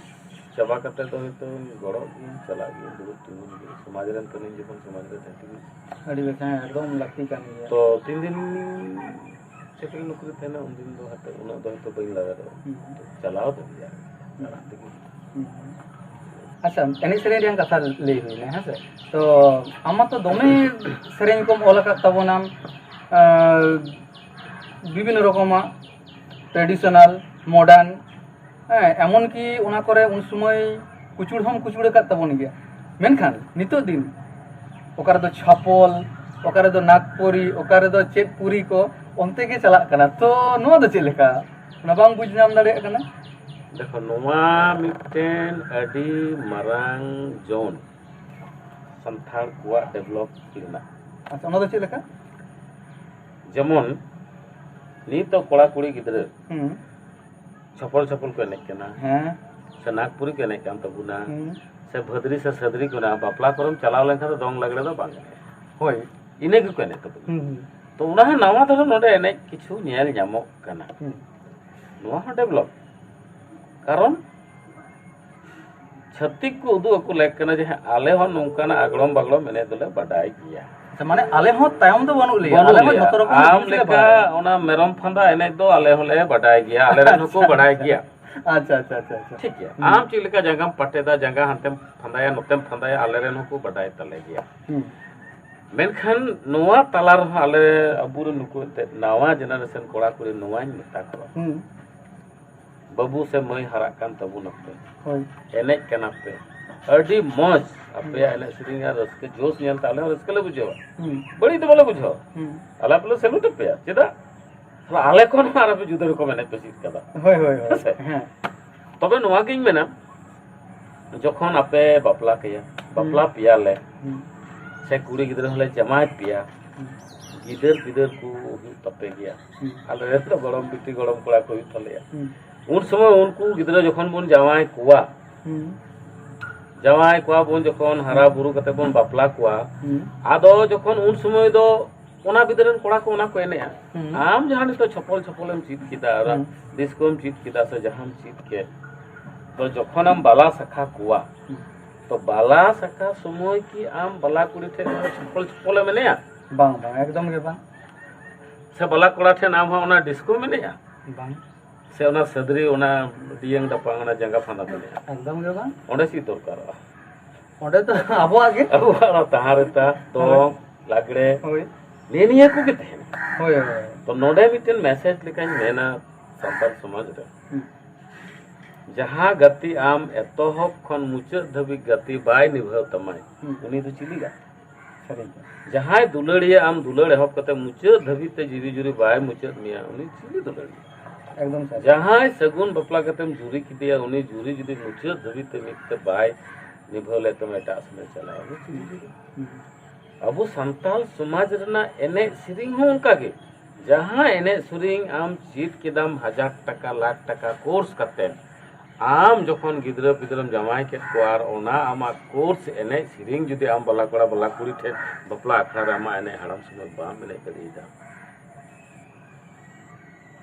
ᱪᱟᱵᱟ ᱠᱟᱛᱮ ᱫᱚ ᱦᱚᱭᱛᱳ ᱜᱚᱲᱚ ᱜᱤᱧ ᱪᱟᱞᱟᱜ ᱜᱮᱭᱟ, ᱫᱩᱲᱩᱵ ᱛᱤᱸᱜᱩᱱ ᱜᱮ, ᱥᱚᱢᱟᱡᱽ ᱨᱮᱱ ᱠᱟᱹᱱᱟᱹᱧ ᱡᱚᱠᱷᱚᱱ ᱥᱚᱢᱟᱡᱽ ᱨᱮ ᱛᱟᱦᱮᱸ ᱛᱤᱧ᱾ ᱟᱹᱰᱤ ᱵᱮᱥ, ᱦᱮᱸ, ᱮᱠᱫᱚᱢ ᱞᱟᱹᱠᱛᱤ ᱠᱟᱱ ᱜᱮᱭᱟ᱾ ᱛᱚ ᱛᱤᱱ ᱫᱤᱱ ᱪᱟᱹᱠᱨᱤ ᱱᱚᱠᱨᱤ ᱛᱟᱦᱮᱱᱟ, ᱩᱱᱫᱤᱱ ᱫᱚ ᱦᱟᱛᱮ ᱩᱱᱟᱹᱜ ᱫᱚ ᱦᱚᱭᱛᱳ ᱵᱟᱹᱧ ᱞᱟᱜᱟᱣ ᱫᱟᱲᱮᱭᱟᱜᱼᱟ᱾ ᱦᱩᱸ᱾ ᱛᱚ ᱪᱟᱞᱟᱣ ᱫᱚ ᱦᱩᱭᱩᱜᱼᱟ, ᱦᱩᱸ᱾ ᱪᱟᱞᱟᱜ ᱛᱮᱜᱮ᱾ ᱦᱩᱸ᱾ ᱟᱪᱪᱷᱟ, ᱮᱱᱮᱡ ᱥᱮᱨᱮᱧ ᱨᱮᱭᱟᱜ ᱠᱟᱛᱷᱟ ᱞᱟᱹᱭ ᱦᱩᱭᱱᱟ, ᱦᱮᱸ ᱥᱮ? ᱛᱚ ᱟᱢ ᱢᱟᱛᱚ ᱫᱚᱢᱮ ᱥᱮᱨᱮᱧ ᱠᱚᱢ ᱚᱞ ᱟᱠᱟᱫ ᱛᱟᱵᱚᱱᱟᱢ, ᱟᱨ ᱵᱤᱵᱷᱤᱱᱱᱚ ᱨᱚᱠᱚᱢᱟᱜ, ᱴᱨᱮᱰᱤᱥᱚᱱᱟᱞ, ᱢᱚᱰᱟᱨᱱ, ᱦᱮᱸ, ᱮᱢᱚᱱ ᱠᱤ ᱚᱱᱟ ᱠᱚᱨᱮ ᱩᱱ ᱥᱚᱢᱚᱭ ᱠᱩᱪᱩᱲ ᱦᱚᱸᱢ ᱠᱩᱪᱩᱲ ᱟᱠᱟᱫ ᱛᱟᱵᱚᱱ ᱜᱮᱭᱟ᱾ ᱢᱮᱱᱠᱷᱟᱱ ᱱᱤᱛᱚᱜ ᱫᱤᱱ ᱚᱠᱟ ᱨᱮᱫᱚ ᱪᱷᱟᱯᱚᱞ, ᱚᱠᱟ ᱨᱮᱫᱚ ᱱᱟᱜᱽᱯᱩᱨᱤ, ᱚᱠᱟ ᱨᱮᱫᱚ ᱪᱮᱫ ᱯᱩᱨᱤ ᱠᱚ, ᱚᱱᱛᱮ ᱜᱮ ᱪᱟᱞᱟᱜ ᱠᱟᱱᱟ᱾ ᱛᱚ ᱱᱚᱣᱟ ᱫᱚ ᱪᱮᱫ ᱞᱮᱠᱟ? ᱚᱱᱟ ᱵᱟᱢ ᱵᱩᱡᱽ ᱧᱟᱢ ᱫᱟᱲᱮᱭᱟᱜ ᱠᱟᱱᱟ? ᱫᱮᱠᱷᱚ, ᱱᱚᱣᱟ ᱢᱤᱫᱴᱮᱱ ᱟᱹᱰᱤ ᱢᱟᱨᱟᱝ ᱡᱳᱱ ᱥᱟᱱᱛᱟᱲ ᱠᱚᱣᱟᱜ ᱰᱮᱵᱷᱞᱚᱯ ᱨᱮᱱᱟᱜ᱾ ᱟᱪᱪᱷᱟ, ᱚᱱᱟ ᱫᱚ ᱪᱮᱫ ᱞᱮᱠᱟ? ᱡᱮᱢᱚᱱ ᱱᱤᱛᱚᱜ ᱠᱚᱲᱟ ᱠᱩᱲᱤ ᱜᱤᱫᱽᱨᱟᱹ ᱦᱩᱸ᱾ ᱪᱷᱚᱯᱚᱞ ᱪᱷᱚᱯᱚᱞ ᱠᱚ ᱮᱱᱮᱡ ᱠᱟᱱᱟ᱾ ᱦᱮᱸ᱾ ᱥᱮ ᱱᱟᱜᱽᱯᱩᱨᱤ ᱠᱚ ᱮᱱᱮᱡ ᱠᱟᱱ ᱛᱟᱵᱚᱱᱟ, ᱦᱩᱸ᱾ ᱥᱮ ᱵᱷᱟᱹᱫᱽᱨᱤ ᱥᱮ ᱥᱟᱹᱫᱽᱨᱤ ᱠᱚ ᱮᱱᱮᱡ, ᱵᱟᱯᱞᱟ ᱠᱚᱨᱮᱢ ᱪᱟᱞᱟᱣ ᱞᱮᱱᱠᱷᱟᱱ ᱫᱚ ᱫᱚᱝ ᱞᱟᱜᱽᱲᱮ ᱫᱚ ᱵᱟᱝ ᱮᱱᱮᱡ᱾ ᱦᱳᱭ᱾ ᱤᱱᱟᱹ ᱜᱮᱠᱚ ᱮᱱᱮᱡ ᱛᱟᱵᱚᱱᱟ᱾ ᱦᱩᱸ, ᱦᱩᱸ᱾ ᱛᱚ ᱚᱱᱟ ᱦᱚᱸ ᱱᱟᱣᱟ ᱫᱷᱚᱨᱚᱱ ᱱᱚᱰᱮ ᱮᱱᱮᱡ ᱠᱤᱪᱷᱩ ᱧᱮᱞ ᱧᱟᱢᱚᱜ ᱠᱟᱱᱟ᱾ ᱦᱩᱸ᱾ ᱱᱚᱣᱟ ᱦᱚᱸ ᱰᱮᱵᱷᱞᱚᱯ᱾ ᱠᱟᱨᱚᱱ ᱪᱷᱟᱹᱛᱤᱠ ᱠᱚ ᱩᱫᱩᱜ ᱟᱠᱚ ᱞᱮᱠ ᱠᱟᱱᱟ ᱡᱮ ᱦᱮᱸ, ᱟᱞᱮ ᱦᱚᱸ ᱱᱚᱝᱠᱟᱱᱟᱜ ᱟᱜᱲᱚᱢ ᱵᱟᱜᱲᱚᱢ ᱮᱱᱮᱡ ᱫᱚᱞᱮ ᱵᱟᱰᱟᱭ ᱜᱮᱭᱟ᱾ ᱟᱪᱪᱷᱟ, ᱢᱟᱱᱮ ᱟᱞᱮ ᱦᱚᱸ ᱛᱟᱭᱚᱢ ᱫᱚ ᱵᱟᱹᱱᱩᱜ ᱞᱮᱭᱟ, ᱵᱟᱹᱱᱩᱜ ᱟᱞᱮ ᱦᱚᱸ ᱞᱮᱭᱟ᱾ ᱡᱷᱚᱛᱚ ᱨᱚᱠᱚᱢ ᱟᱢ ᱡᱤᱱᱤᱥ ᱞᱮ ᱞᱮᱠᱟ ᱵᱟᱲᱟᱭᱟ᱾ ᱚᱱᱟ ᱢᱮᱨᱚᱢ ᱯᱷᱟᱸᱫᱟ ᱮᱱᱮᱡ ᱫᱚ ᱟᱞᱮ ᱦᱚᱸᱞᱮ ᱵᱟᱰᱟᱭ ᱜᱮᱭᱟ, ᱟᱞᱮ ᱨᱮᱱ ᱦᱚᱸᱠᱚ ᱟᱪᱪᱷᱟ, ᱵᱟᱰᱟᱭ ᱜᱮᱭᱟ᱾ ᱟᱪᱪᱷᱟ, ᱟᱪᱪᱷᱟ, ᱟᱪᱪᱷᱟ, ᱟᱪᱪᱷᱟ᱾ ᱴᱷᱤᱠ ᱜᱮᱭᱟ᱾ ᱦᱩᱸ᱾ ᱟᱢ ᱪᱮᱫ ᱞᱮᱠᱟ ᱡᱟᱸᱜᱟᱢ ᱯᱟᱴᱮᱫᱟ, ᱡᱟᱸᱜᱟ ᱦᱟᱱᱛᱮᱢ ᱯᱷᱟᱸᱫᱟᱭᱟ, ᱱᱚᱛᱮᱢ ᱯᱷᱟᱸᱫᱟᱭᱟ, ᱟᱞᱮ ᱨᱮᱱ ᱦᱚᱸᱠᱚ ᱵᱟᱰᱟᱭ ᱛᱟᱞᱮ ᱜᱮᱭᱟ᱾ ᱦᱩᱸ᱾ ᱢᱮᱱᱠᱷᱟᱱ ᱱᱚᱣᱟ ᱛᱟᱞᱟ ᱨᱮᱦᱚᱸ ᱟᱞᱮ ᱟᱵᱚᱨᱮᱱ ᱱᱩᱠᱩ ᱮᱱᱛᱮᱫ ᱱᱟᱣᱟ ᱡᱮᱱᱟᱨᱮᱥᱚᱱ ᱠᱚᱲᱟ ᱠᱩᱲᱤ ᱱᱚᱣᱟᱧ ᱢᱮᱛᱟ ᱠᱚᱣᱟ, ᱦᱩᱸ᱾ ᱵᱟᱹᱵᱩ ᱥᱮ ᱢᱟᱹᱭ ᱦᱟᱨᱟᱜ ᱠᱟᱱ ᱛᱟᱵᱚᱱᱟᱯᱮ, ᱦᱳᱭ᱾ ᱮᱱᱮᱡ ᱠᱟᱱᱟ ᱯᱮ, ᱟᱹᱰᱤ ᱢᱚᱡᱽ ᱟᱯᱮᱭᱟᱜ ᱦᱩᱸ᱾ ᱮᱱᱮᱡ ᱥᱮᱨᱮᱧ ᱟᱨ ᱨᱟᱹᱥᱠᱟᱹ ᱡᱳᱥ ᱧᱮᱞᱛᱮ ᱟᱞᱮ ᱦᱚᱸ ᱨᱟᱹᱥᱠᱟᱹ ᱞᱮ ᱵᱩᱡᱷᱟᱹᱣᱟ᱾ ᱦᱩᱸ᱾ ᱵᱟᱹᱲᱤᱡ ᱫᱚ ᱵᱟᱞᱮ ᱵᱩᱡᱷᱟᱹᱣᱟ᱾ ᱦᱩᱸ᱾ ᱟᱞᱮ ᱟᱯᱮ ᱞᱮ ᱥᱮᱞᱩᱴ ᱟᱯᱮᱭᱟ᱾ ᱪᱮᱫᱟᱜ? ᱛᱟᱦᱞᱮ ᱟᱞᱮ ᱠᱷᱚᱱ ᱦᱚᱸ ᱟᱨᱚ ᱯᱮ ᱡᱩᱫᱟᱹ ᱨᱚᱠᱚᱢ ᱮᱱᱮᱡ ᱯᱮ ᱪᱮᱫ ᱠᱟᱫᱟ᱾ ᱦᱳᱭ, ᱦᱳᱭ, ᱦᱳᱭ᱾ ᱦᱮᱸ ᱥᱮ? ᱦᱮᱸ᱾ ᱛᱚᱵᱮ ᱱᱚᱣᱟ ᱜᱤᱧ ᱢᱮᱱᱟ, ᱡᱚᱠᱷᱚᱱ ᱟᱯᱮ ᱵᱟᱯᱞᱟ ᱠᱮᱭᱟ, ᱵᱟᱯᱞᱟ ᱦᱩᱸ᱾ ᱯᱮᱭᱟ ᱞᱮ, ᱦᱩᱸ᱾ ᱥᱮ ᱠᱩᱲᱤ ᱜᱤᱫᱽᱨᱟᱹ ᱦᱚᱸᱞᱮ ᱡᱟᱶᱟᱭ ᱯᱮᱭᱟ, ᱦᱩᱸ᱾ ᱜᱤᱫᱟᱹᱨ ᱯᱤᱫᱟᱹᱨ ᱠᱚ ᱦᱩᱭᱩᱜ ᱛᱟᱯᱮ ᱜᱮᱭᱟ, ᱦᱩᱸ᱾ ᱟᱞᱮ ᱨᱮᱱ ᱫᱚ ᱜᱚᱲᱚᱢ ᱵᱤᱴᱤ ᱜᱚᱲᱚᱢ ᱠᱚᱲᱟ ᱠᱚ ᱦᱩᱭᱩᱜ ᱛᱟᱞᱮᱭᱟ᱾ ᱦᱩᱸ᱾ ᱩᱱ ᱥᱚᱢᱚᱭ ᱩᱱᱠᱩ ᱜᱤᱫᱽᱨᱟᱹ ᱡᱚᱠᱷᱚᱱ ᱵᱚᱱ ᱡᱟᱶᱟᱭ ᱠᱚᱣᱟ, ᱦᱩᱸ᱾ ᱡᱟᱶᱟᱭ ᱠᱚᱣᱟ ᱵᱚᱱ, ᱡᱚᱠᱷᱚᱱ ᱦᱟᱨᱟ ᱦᱩᱸ᱾ ᱵᱩᱨᱩ ᱠᱟᱛᱮ ᱵᱚᱱ ᱵᱟᱯᱞᱟ ᱠᱚᱣᱟ, ᱦᱩᱸ᱾ ᱟᱫᱚ ᱡᱚᱠᱷᱚᱱ ᱩᱱ ᱥᱚᱢᱚᱭ ᱫᱚ ᱚᱱᱟ ᱵᱤᱫᱟᱹᱞ ᱨᱮᱱ ᱠᱚᱲᱟ ᱠᱚ ᱚᱱᱟ ᱠᱚ ᱮᱱᱮᱡᱼᱟ᱾ ᱦᱩᱸ᱾ ᱟᱢ ᱡᱟᱦᱟᱸ ᱱᱤᱛᱚᱜ ᱪᱷᱚᱯᱚᱞ ᱪᱷᱚᱯᱚᱞᱮᱢ ᱪᱮᱫ ᱠᱮᱫᱟ, ᱚᱱᱟ ᱦᱩᱸ᱾ ᱰᱤᱥᱠᱳᱢ ᱪᱮᱫ ᱠᱮᱫᱟ, ᱥᱮ ᱡᱟᱦᱟᱸᱢ ᱪᱮᱫ ᱠᱮᱫ, ᱛᱚ ᱡᱚᱠᱷᱚᱱᱮᱢ ᱵᱟᱞᱟ ᱥᱟᱠᱷᱟ ᱠᱚᱣᱟ, ᱦᱩᱸ᱾ ᱛᱚ ᱵᱟᱞᱟ ᱥᱟᱠᱷᱟ ᱥᱚᱢᱚᱭ ᱠᱤ ᱟᱢ ᱵᱟᱞᱟ ᱠᱩᱲᱤ ᱴᱷᱮᱱ ᱚᱱᱟ ᱪᱷᱚᱯᱚᱞ ᱪᱷᱚᱯᱚᱞᱮᱢ ᱮᱱᱮᱡᱼᱟ? ᱵᱟᱝ, ᱵᱟᱝ, ᱮᱠᱫᱚᱢ ᱜᱮ ᱵᱟᱝ᱾ ᱥᱮ ᱵᱟᱞᱟ ᱠᱚᱲᱟ ᱴᱷᱮᱱ ᱟᱢ ᱦᱚᱸ ᱚᱱᱟ ᱰᱤᱥᱠᱳᱢ ᱮᱱᱮᱡᱼᱟ? ᱵᱟᱝ᱾ ᱥᱮ ᱚᱱᱟ ᱥᱟᱹᱫᱽᱨᱤ, ᱚᱱᱟ ᱰᱤᱭᱟᱹᱝ ᱰᱟᱯᱟᱝ, ᱚᱱᱟ ᱡᱟᱸᱜᱟ ᱯᱷᱟᱸᱫᱟ ᱢᱮᱱᱟᱜᱼᱟ? ᱮᱠᱫᱚᱢ ᱜᱮ ᱵᱟᱝ᱾ ᱚᱸᱰᱮ ᱪᱮᱫ ᱫᱚᱨᱠᱟᱨᱚᱜᱼᱟ? ᱚᱸᱰᱮ ᱫᱚ ᱟᱵᱚᱣᱟᱜ ᱜᱮ᱾ ᱟᱵᱚᱣᱟᱜ ᱚᱱᱟ ᱛᱟᱦᱟᱸ ᱨᱮᱛᱟ, ᱦᱳᱭ᱾ ᱫᱚᱝ, ᱞᱟᱜᱽᱲᱮ, ᱦᱳᱭ᱾ ᱱᱤᱭᱟᱹ ᱱᱤᱭᱟᱹ ᱠᱚᱜᱮ ᱛᱟᱦᱮᱱᱟ᱾ ᱦᱳᱭ, ᱦᱳᱭ, ᱦᱳᱭ᱾ ᱛᱚ ᱱᱚᱰᱮ ᱢᱤᱫᱴᱮᱱ ᱢᱮᱥᱮᱡᱽ ᱞᱮᱠᱟᱧ ᱢᱮᱱᱟ ᱥᱟᱱᱛᱟᱲ ᱥᱚᱢᱟᱡᱽ ᱨᱮ, ᱦᱩᱸ᱾ ᱡᱟᱦᱟᱸ ᱜᱟᱛᱮ ᱟᱢ ᱮᱛᱚᱦᱚᱵ ᱠᱷᱚᱱ ᱢᱩᱪᱟᱹᱫ ᱫᱷᱟᱹᱵᱤᱡ ᱜᱟᱛᱮ ᱵᱟᱭ ᱱᱤᱵᱷᱟᱹᱣ ᱛᱟᱢᱟᱭ, ᱦᱩᱸ᱾ ᱩᱱᱤ ᱫᱚ ᱪᱤᱞᱤ ᱜᱟᱛᱮ? ᱥᱟᱹᱨᱤ ᱜᱮ᱾ ᱡᱟᱦᱟᱸᱭ ᱫᱩᱞᱟᱹᱲᱤᱭᱟᱹ ᱟᱢ ᱫᱩᱞᱟᱹᱲ ᱮᱦᱚᱵ ᱠᱟᱛᱮ ᱢᱩᱪᱟᱹᱫ ᱫᱷᱟᱹᱵᱤᱡ ᱛᱮ ᱡᱤᱣᱤ ᱡᱩᱨᱤ ᱵᱟᱭ ᱢᱩᱪᱟᱹᱫ ᱢᱮᱭᱟ, ᱩᱱᱤ ᱪᱤᱞᱤ ᱫᱩᱞᱟᱹᱲᱤᱭᱟᱹ? ᱮᱠᱫᱚᱢ ᱥᱟᱹᱨᱤ᱾ ᱡᱟᱦᱟᱸᱭ ᱥᱟᱹᱜᱩᱱ ᱵᱟᱯᱞᱟ ᱠᱟᱛᱮᱢ ᱡᱩᱨᱤ ᱠᱮᱫᱮᱭᱟ, ᱩᱱᱤ ᱡᱩᱨᱤ ᱡᱩᱫᱤ ᱢᱩᱪᱟᱹᱫ ᱫᱷᱟᱹᱵᱤᱡ ᱛᱮ ᱢᱤᱫ ᱛᱮ ᱵᱟᱭ ᱱᱤᱵᱷᱟᱹᱣ ᱞᱮᱫ ᱛᱟᱢᱟ ᱮᱴᱟᱜ ᱥᱮᱫ ᱮ ᱪᱟᱞᱟᱣ, ᱩᱱᱤ ᱪᱤᱞᱤ ᱫᱩᱞᱟᱹᱲᱤᱭᱟᱹ? ᱦᱩᱸ᱾ ᱟᱵᱚ ᱥᱟᱱᱛᱟᱲ ᱥᱚᱢᱟᱡᱽ ᱨᱮᱱᱟᱜ ᱮᱱᱮᱡ ᱥᱮᱨᱮᱧ ᱦᱚᱸ ᱚᱱᱠᱟ ᱜᱮ᱾ ᱡᱟᱦᱟᱸ ᱮᱱᱮᱡ ᱥᱮᱨᱮᱧ ᱟᱢ ᱪᱮᱫ ᱠᱮᱫᱟᱢ ᱦᱟᱡᱟᱨ ᱴᱟᱠᱟ, ᱞᱟᱠᱷ ᱴᱟᱠᱟ ᱠᱳᱨᱥ ᱠᱟᱛᱮ, ᱟᱢ ᱡᱚᱠᱷᱚᱱ ᱜᱤᱫᱽᱨᱟᱹ ᱯᱤᱫᱽᱨᱟᱹᱢ ᱡᱟᱶᱟᱭ ᱠᱮᱫ ᱠᱚᱣᱟ ᱟᱨ ᱚᱱᱟ ᱟᱢᱟᱜ ᱠᱳᱨᱥ ᱮᱱᱮᱡ ᱥᱮᱨᱮᱧ ᱡᱩᱫᱤ ᱟᱢ ᱵᱟᱞᱟ ᱠᱚᱲᱟ ᱵᱟᱞᱟ ᱠᱩᱲᱤ ᱴᱷᱮᱱ ᱵᱟᱯᱞᱟ ᱟᱠᱷᱲᱟ ᱨᱮ ᱟᱢᱟᱜ ᱮᱱᱮᱡ ᱦᱟᱲᱟᱢ ᱥᱚᱢᱚᱭ ᱵᱟᱢ ᱮᱱᱮᱡ ᱫᱟᱲᱮᱭᱟᱫᱟ,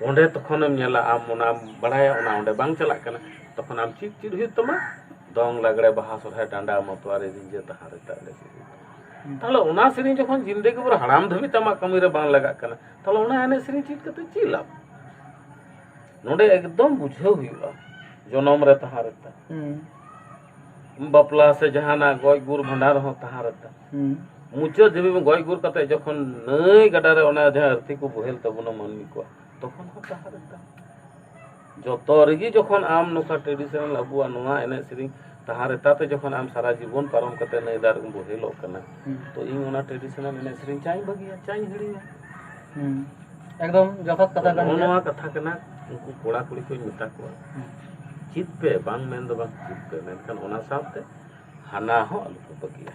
ᱚᱸᱰᱮ ᱛᱚᱠᱷᱚᱱᱮᱢ ᱧᱮᱞᱟ, ᱟᱢ ᱚᱱᱟᱢ ᱵᱟᱲᱟᱭᱟ, ᱚᱱᱟ ᱚᱸᱰᱮ ᱵᱟᱝ ᱪᱟᱞᱟᱜ ᱠᱟᱱᱟ, ᱛᱚᱠᱷᱚᱱ ᱟᱢ ᱪᱮᱫ ᱪᱮᱫ ᱦᱩᱭᱩᱜ ᱛᱟᱢᱟ? ᱫᱚᱝ, ᱞᱟᱜᱽᱲᱮ, ᱵᱟᱦᱟ, ᱥᱚᱨᱦᱟᱭ, ᱰᱟᱸᱰᱟ, ᱢᱟᱛᱣᱟᱨᱤ, ᱨᱤᱸᱡᱟᱹ, ᱛᱟᱦᱟᱸ ᱨᱮᱛᱟ ᱮᱱᱮᱡ ᱥᱮᱨᱮᱧ᱾ ᱦᱩᱸ᱾ ᱛᱟᱦᱞᱮ ᱚᱱᱟ ᱥᱮᱨᱮᱧ ᱡᱚᱠᱷᱚᱱ ᱡᱤᱱᱫᱮᱜᱤ ᱵᱷᱳᱨ ᱦᱟᱲᱟᱢ ᱫᱷᱟᱹᱵᱤᱡ ᱛᱮ ᱟᱢᱟᱜ ᱠᱟᱹᱢᱤ ᱨᱮ ᱵᱟᱝ ᱞᱟᱜᱟᱜ ᱠᱟᱱᱟ, ᱛᱟᱦᱞᱮ ᱚᱱᱟ ᱮᱱᱮᱡ ᱥᱮᱨᱮᱧ ᱪᱮᱫ ᱠᱟᱛᱮ ᱪᱮᱫ ᱞᱟᱵᱷ? ᱱᱚᱰᱮ ᱮᱠᱫᱚᱢ ᱵᱩᱡᱷᱟᱹᱣ ᱦᱩᱭᱩᱜᱼᱟ, ᱡᱚᱱᱚᱢ ᱨᱮ ᱛᱟᱦᱟᱸ ᱨᱮᱛᱟ᱾ ᱦᱩᱸ᱾ ᱵᱟᱯᱞᱟ ᱥᱮ ᱡᱟᱦᱟᱱᱟᱜ ᱜᱚᱡ ᱜᱩᱨ ᱵᱷᱟᱸᱰᱟᱱ ᱨᱮᱦᱚᱸ ᱛᱟᱦᱟᱸ ᱨᱮᱛᱟ᱾ ᱦᱩᱸ᱾ ᱢᱩᱪᱟᱹᱫ ᱫᱷᱟᱹᱵᱤᱡ ᱜᱚᱡ ᱜᱩᱨ ᱠᱟᱛᱮ ᱡᱚᱠᱷᱚᱱ ᱱᱟᱹᱭ ᱜᱟᱰᱟ ᱨᱮ ᱚᱱᱟ ᱡᱟᱦᱟᱸ ᱟᱹᱨᱛᱤ ᱠᱚ ᱵᱚᱦᱮᱞ ᱛᱟᱵᱚᱱᱟ ᱢᱟᱹᱱᱢᱤ ᱠᱚᱣᱟᱜ, ᱛᱚᱠᱷᱚᱱ ᱦᱚᱸ ᱛᱟᱦᱟᱸ ᱨᱮᱛᱟ᱾ ᱡᱚᱛᱚ ᱨᱮᱜᱮ ᱡᱚᱠᱷᱚᱱ ᱟᱢ ᱱᱚᱝᱠᱟ ᱴᱨᱮᱰᱤᱥᱚᱱᱟᱞ ᱟᱵᱚᱣᱟᱜ ᱱᱚᱣᱟ ᱮᱱᱮᱡ ᱥᱮᱨᱮᱧ ᱛᱟᱦᱟᱸ ᱨᱮᱛᱟ ᱛᱮ ᱡᱚᱠᱷᱚᱱ ᱟᱢ ᱥᱟᱨᱟ ᱡᱤᱵᱚᱱ ᱯᱟᱨᱚᱢ ᱠᱟᱛᱮ ᱱᱟᱹᱭ ᱫᱟᱜ ᱨᱮᱢ ᱵᱚᱦᱮᱞᱚᱜ ᱠᱟᱱᱟ, ᱦᱩᱸ᱾ ᱛᱚ ᱤᱧ ᱚᱱᱟ ᱴᱨᱮᱰᱤᱥᱚᱱᱟᱞ ᱮᱱᱮᱡ ᱥᱮᱨᱮᱧ ᱪᱟᱧ ᱵᱟᱹᱜᱤᱭᱟ, ᱪᱟᱧ ᱦᱤᱲᱤᱧᱟ᱾ ᱦᱩᱸ᱾ ᱮᱠᱫᱚᱢ ᱡᱚᱛᱷᱟᱛ ᱠᱟᱛᱷᱟ ᱠᱟᱱ ᱱᱚᱜᱼᱚ ᱜᱮᱭᱟ᱾ ᱱᱚᱣᱟ ᱠᱟᱛᱷᱟ ᱠᱟᱱᱟ, ᱩᱱᱠᱩ ᱠᱚᱲᱟ ᱠᱩᱲᱤ ᱠᱚᱧ ᱢᱮᱛᱟ ᱠᱚᱣᱟ, ᱦᱩᱸ᱾ ᱪᱮᱫ ᱯᱮ, ᱵᱟᱝ ᱢᱮᱱ ᱫᱚ ᱵᱟᱝ, ᱪᱮᱫ ᱯᱮ, ᱢᱮᱱᱠᱷᱟᱱ ᱚᱱᱟ ᱥᱟᱶᱛᱮ ᱦᱟᱱᱟ ᱦᱚᱸ ᱟᱞᱚ ᱯᱮ ᱵᱟᱹᱜᱤᱭᱟ᱾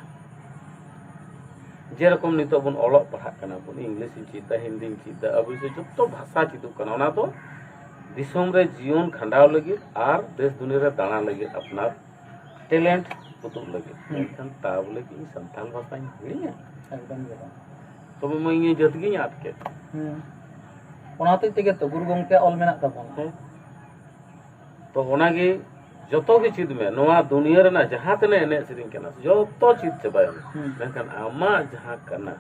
ᱡᱮᱨᱚᱠᱚᱢ ᱱᱤᱛᱚᱜ ᱵᱚᱱ ᱚᱞᱚᱜ ᱯᱟᱲᱦᱟᱜ ᱠᱟᱱᱟ ᱵᱚᱱ, ᱤᱝᱞᱤᱥ ᱤᱧ ᱪᱮᱫ ᱫᱟ, ᱦᱤᱱᱫᱤᱧ ᱪᱮᱫ ᱫᱟ, ᱟᱵᱚ ᱡᱚᱛᱚ ᱵᱷᱟᱥᱟ ᱪᱮᱫᱚᱜ ᱠᱟᱱᱟ, ᱚᱱᱟ ᱫᱚ ᱫᱤᱥᱚᱢ ᱨᱮ ᱡᱤᱭᱚᱱ ᱠᱷᱟᱸᱰᱟᱣ ᱞᱟᱹᱜᱤᱫ ᱟᱨ ᱫᱮᱥ ᱫᱩᱱᱤᱭᱟᱹ ᱨᱮ ᱫᱟᱬᱟ ᱞᱟᱹᱜᱤᱫ ᱟᱯᱱᱟᱨ ᱴᱮᱞᱮᱱᱴ ᱩᱫᱩᱜ ᱞᱟᱹᱜᱤᱫ᱾ ᱦᱩᱸ᱾ ᱢᱮᱱᱠᱷᱟᱱ ᱛᱟ ᱵᱚᱞᱮ ᱠᱤ ᱤᱧ ᱥᱟᱱᱛᱟᱲ ᱵᱷᱟᱥᱟᱧ ᱦᱤᱲᱤᱧᱟ? ᱮᱠᱫᱚᱢ ᱜᱮ ᱵᱟᱝ᱾ ᱛᱚᱵᱮ ᱢᱟ ᱤᱧ ᱡᱟᱹᱛ ᱜᱤᱧ ᱟᱫ ᱠᱮᱫ᱾ ᱦᱩᱸ᱾ ᱚᱱᱟ ᱦᱚᱛᱮᱡ ᱛᱮᱜᱮ ᱛᱚ ᱜᱩᱨᱩ ᱜᱚᱢᱠᱮᱭᱟᱜ ᱚᱞ ᱢᱮᱱᱟᱜ ᱛᱟᱵᱚᱱᱟ᱾ ᱦᱮᱸ᱾ ᱛᱚ ᱚᱱᱟᱜᱮ ᱡᱚᱛᱚ ᱜᱮ ᱪᱮᱫ ᱢᱮ, ᱱᱚᱣᱟ ᱫᱩᱱᱤᱭᱟᱹ ᱨᱮᱱᱟᱜ ᱡᱟᱦᱟᱸ ᱛᱤᱱᱟᱹᱜ ᱮᱱᱮᱡ ᱥᱮᱨᱮᱧ ᱠᱟᱱᱟ ᱡᱚᱛᱚ ᱪᱮᱫ ᱪᱟᱵᱟᱭ ᱢᱮ᱾ ᱦᱩᱸ᱾ ᱢᱮᱱᱠᱷᱟᱱ ᱟᱢᱟᱜ ᱡᱟᱦᱟᱸ ᱠᱟᱱᱟ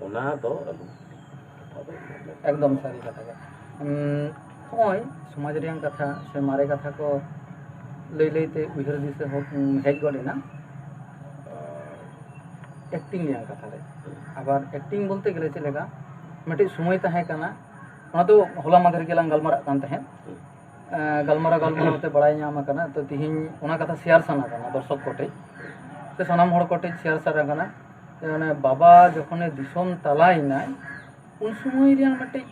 ᱚᱱᱟ ᱫᱚ ᱟᱞᱚᱢ ᱦᱤᱲᱤᱧᱟ᱾ ᱠᱟᱛᱷᱟ ᱫᱚ ᱤᱱᱟᱹ ᱜᱮ᱾ ᱮᱠᱫᱚᱢ ᱥᱟᱹᱨᱤ ᱠᱟᱛᱷᱟ ᱜᱮ᱾ ᱩᱸ, ᱱᱚᱜᱼᱚᱭ ᱥᱚᱢᱟᱡᱽ ᱨᱮᱭᱟᱜ ᱠᱟᱛᱷᱟ ᱥᱮ ᱢᱟᱨᱮ ᱠᱟᱛᱷᱟ ᱠᱚ ᱞᱟᱹᱭ ᱞᱟᱹᱭ ᱛᱮ ᱩᱭᱦᱟᱹᱨ ᱫᱤᱥᱟᱹ ᱦᱚᱸ, ᱩᱸ, ᱦᱮᱡ ᱜᱚᱫ ᱮᱱᱟ᱾ ᱮᱠᱴᱤᱝ ᱨᱮᱭᱟᱜ ᱠᱟᱛᱷᱟ ᱨᱮ᱾ ᱟᱵᱟᱨ ᱮᱠᱴᱤᱝ ᱵᱚᱞᱛᱮ ᱜᱮᱞᱮ ᱪᱮᱫ ᱞᱮᱠᱟ, ᱢᱤᱫᱴᱤᱡ ᱥᱚᱢᱚᱭ ᱛᱟᱦᱮᱸ ᱠᱟᱱᱟ, ᱚᱱᱟ ᱫᱚ ᱦᱚᱞᱟ ᱢᱟᱫᱷᱮᱨ ᱜᱮᱞᱟᱝ ᱜᱟᱞᱢᱟᱨᱟᱜ ᱠᱟᱱ ᱛᱟᱦᱮᱸᱫ᱾ ᱮᱸ, ᱜᱟᱞᱢᱟᱨᱟᱣ ᱜᱟᱞᱢᱟᱨᱟᱣ ᱛᱮ ᱵᱟᱲᱟᱭ ᱧᱟᱢ ᱟᱠᱟᱱᱟ, ᱛᱚ ᱛᱤᱦᱤᱧ ᱚᱱᱟ ᱠᱟᱛᱷᱟ ᱥᱮᱭᱟᱨ ᱥᱟᱱᱟ ᱠᱟᱱᱟ ᱫᱚᱨᱥᱚᱠ ᱠᱚᱴᱷᱮᱡ, ᱥᱮ ᱥᱟᱱᱟᱢ ᱦᱚᱲ ᱠᱚᱴᱷᱮᱡ ᱥᱮᱭᱟᱨ ᱥᱟᱱᱟ ᱠᱟᱱᱟ᱾ ᱡᱮ ᱚᱱᱮ ᱵᱟᱵᱟ ᱡᱚᱠᱷᱚᱱᱮ ᱫᱤᱥᱚᱢ ᱛᱟᱞᱟᱭᱮᱱᱟᱭ, ᱩᱱ ᱥᱚᱢᱚᱭ ᱨᱮᱭᱟᱜ ᱢᱤᱫᱴᱤᱡ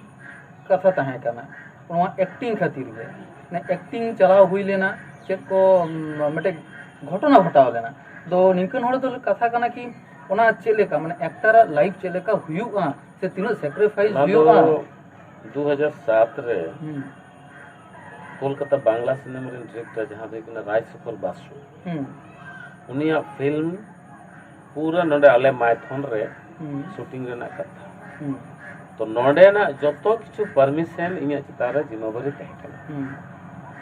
ᱠᱟᱛᱷᱟ ᱛᱟᱦᱮᱸ ᱠᱟᱱᱟ, ᱱᱚᱣᱟ ᱮᱠᱴᱤᱝ ᱠᱷᱟᱹᱛᱤᱨ ᱜᱮ᱾ ᱢᱟᱱᱮ ᱮᱠᱴᱤᱝ ᱪᱟᱞᱟᱣ ᱦᱩᱭ ᱞᱮᱱᱟ, ᱪᱮᱫ ᱠᱚ, ᱩᱢ, ᱢᱤᱫᱴᱮᱡ ᱜᱷᱚᱴᱚᱱᱟ ᱜᱷᱚᱴᱟᱣ ᱞᱮᱱᱟ᱾ ᱫᱚ ᱱᱤᱝᱠᱟᱹᱱ ᱦᱚᱲ ᱫᱚ ᱠᱟᱛᱷᱟ ᱠᱟᱱᱟ ᱠᱤ, ᱚᱱᱟ ᱪᱮᱫ ᱞᱮᱠᱟ, ᱢᱟᱱᱮ ᱮᱠᱴᱟᱨᱟᱜ ᱞᱟᱭᱤᱯᱷ ᱪᱮᱫ ᱞᱮᱠᱟ ᱦᱩᱭᱩᱜᱼᱟ, ᱥᱮ ᱛᱤᱱᱟᱹᱜ ᱥᱮᱠᱨᱤᱯᱷᱟᱭᱤᱥ ᱚᱱᱟ ᱦᱩᱭᱩᱜᱼᱟ? ᱫᱚ ᱫᱩ ᱦᱟᱡᱟᱨ ᱥᱟᱛ ᱨᱮ ᱦᱩᱸ᱾ ᱠᱳᱞᱠᱟᱛᱟ ᱵᱟᱝᱞᱟ ᱥᱤᱱᱮᱢᱟ ᱨᱮᱱ ᱰᱤᱨᱮᱠᱴᱚᱨ ᱡᱟᱦᱟᱸ ᱫᱚ ᱦᱩᱭᱩᱜ ᱠᱟᱱᱟ ᱨᱟᱡᱽ ᱥᱮᱠᱷᱚᱨ ᱵᱟᱥᱩ, ᱦᱩᱸ᱾ ᱩᱱᱤᱭᱟᱜ ᱯᱷᱤᱞᱢ ᱯᱩᱨᱟᱹ ᱱᱚᱰᱮ ᱟᱞᱮ ᱢᱟᱭᱛᱷᱚᱱ ᱨᱮ ᱦᱩᱸ᱾ ᱥᱩᱴᱤᱝ ᱨᱮᱱᱟᱜ ᱠᱟᱛᱷᱟ᱾ ᱦᱩᱸ᱾ ᱛᱚ ᱱᱚᱰᱮᱱᱟᱜ ᱡᱚᱛᱚ ᱠᱤᱪᱷᱩ ᱯᱟᱨᱢᱤᱥᱚᱱ ᱤᱧᱟᱹᱜ ᱪᱮᱛᱟᱱ ᱨᱮ ᱡᱤᱢᱟᱹᱵᱟᱨᱤ ᱛᱟᱦᱮᱸ ᱠᱟᱱᱟ᱾ ᱦᱩᱸ᱾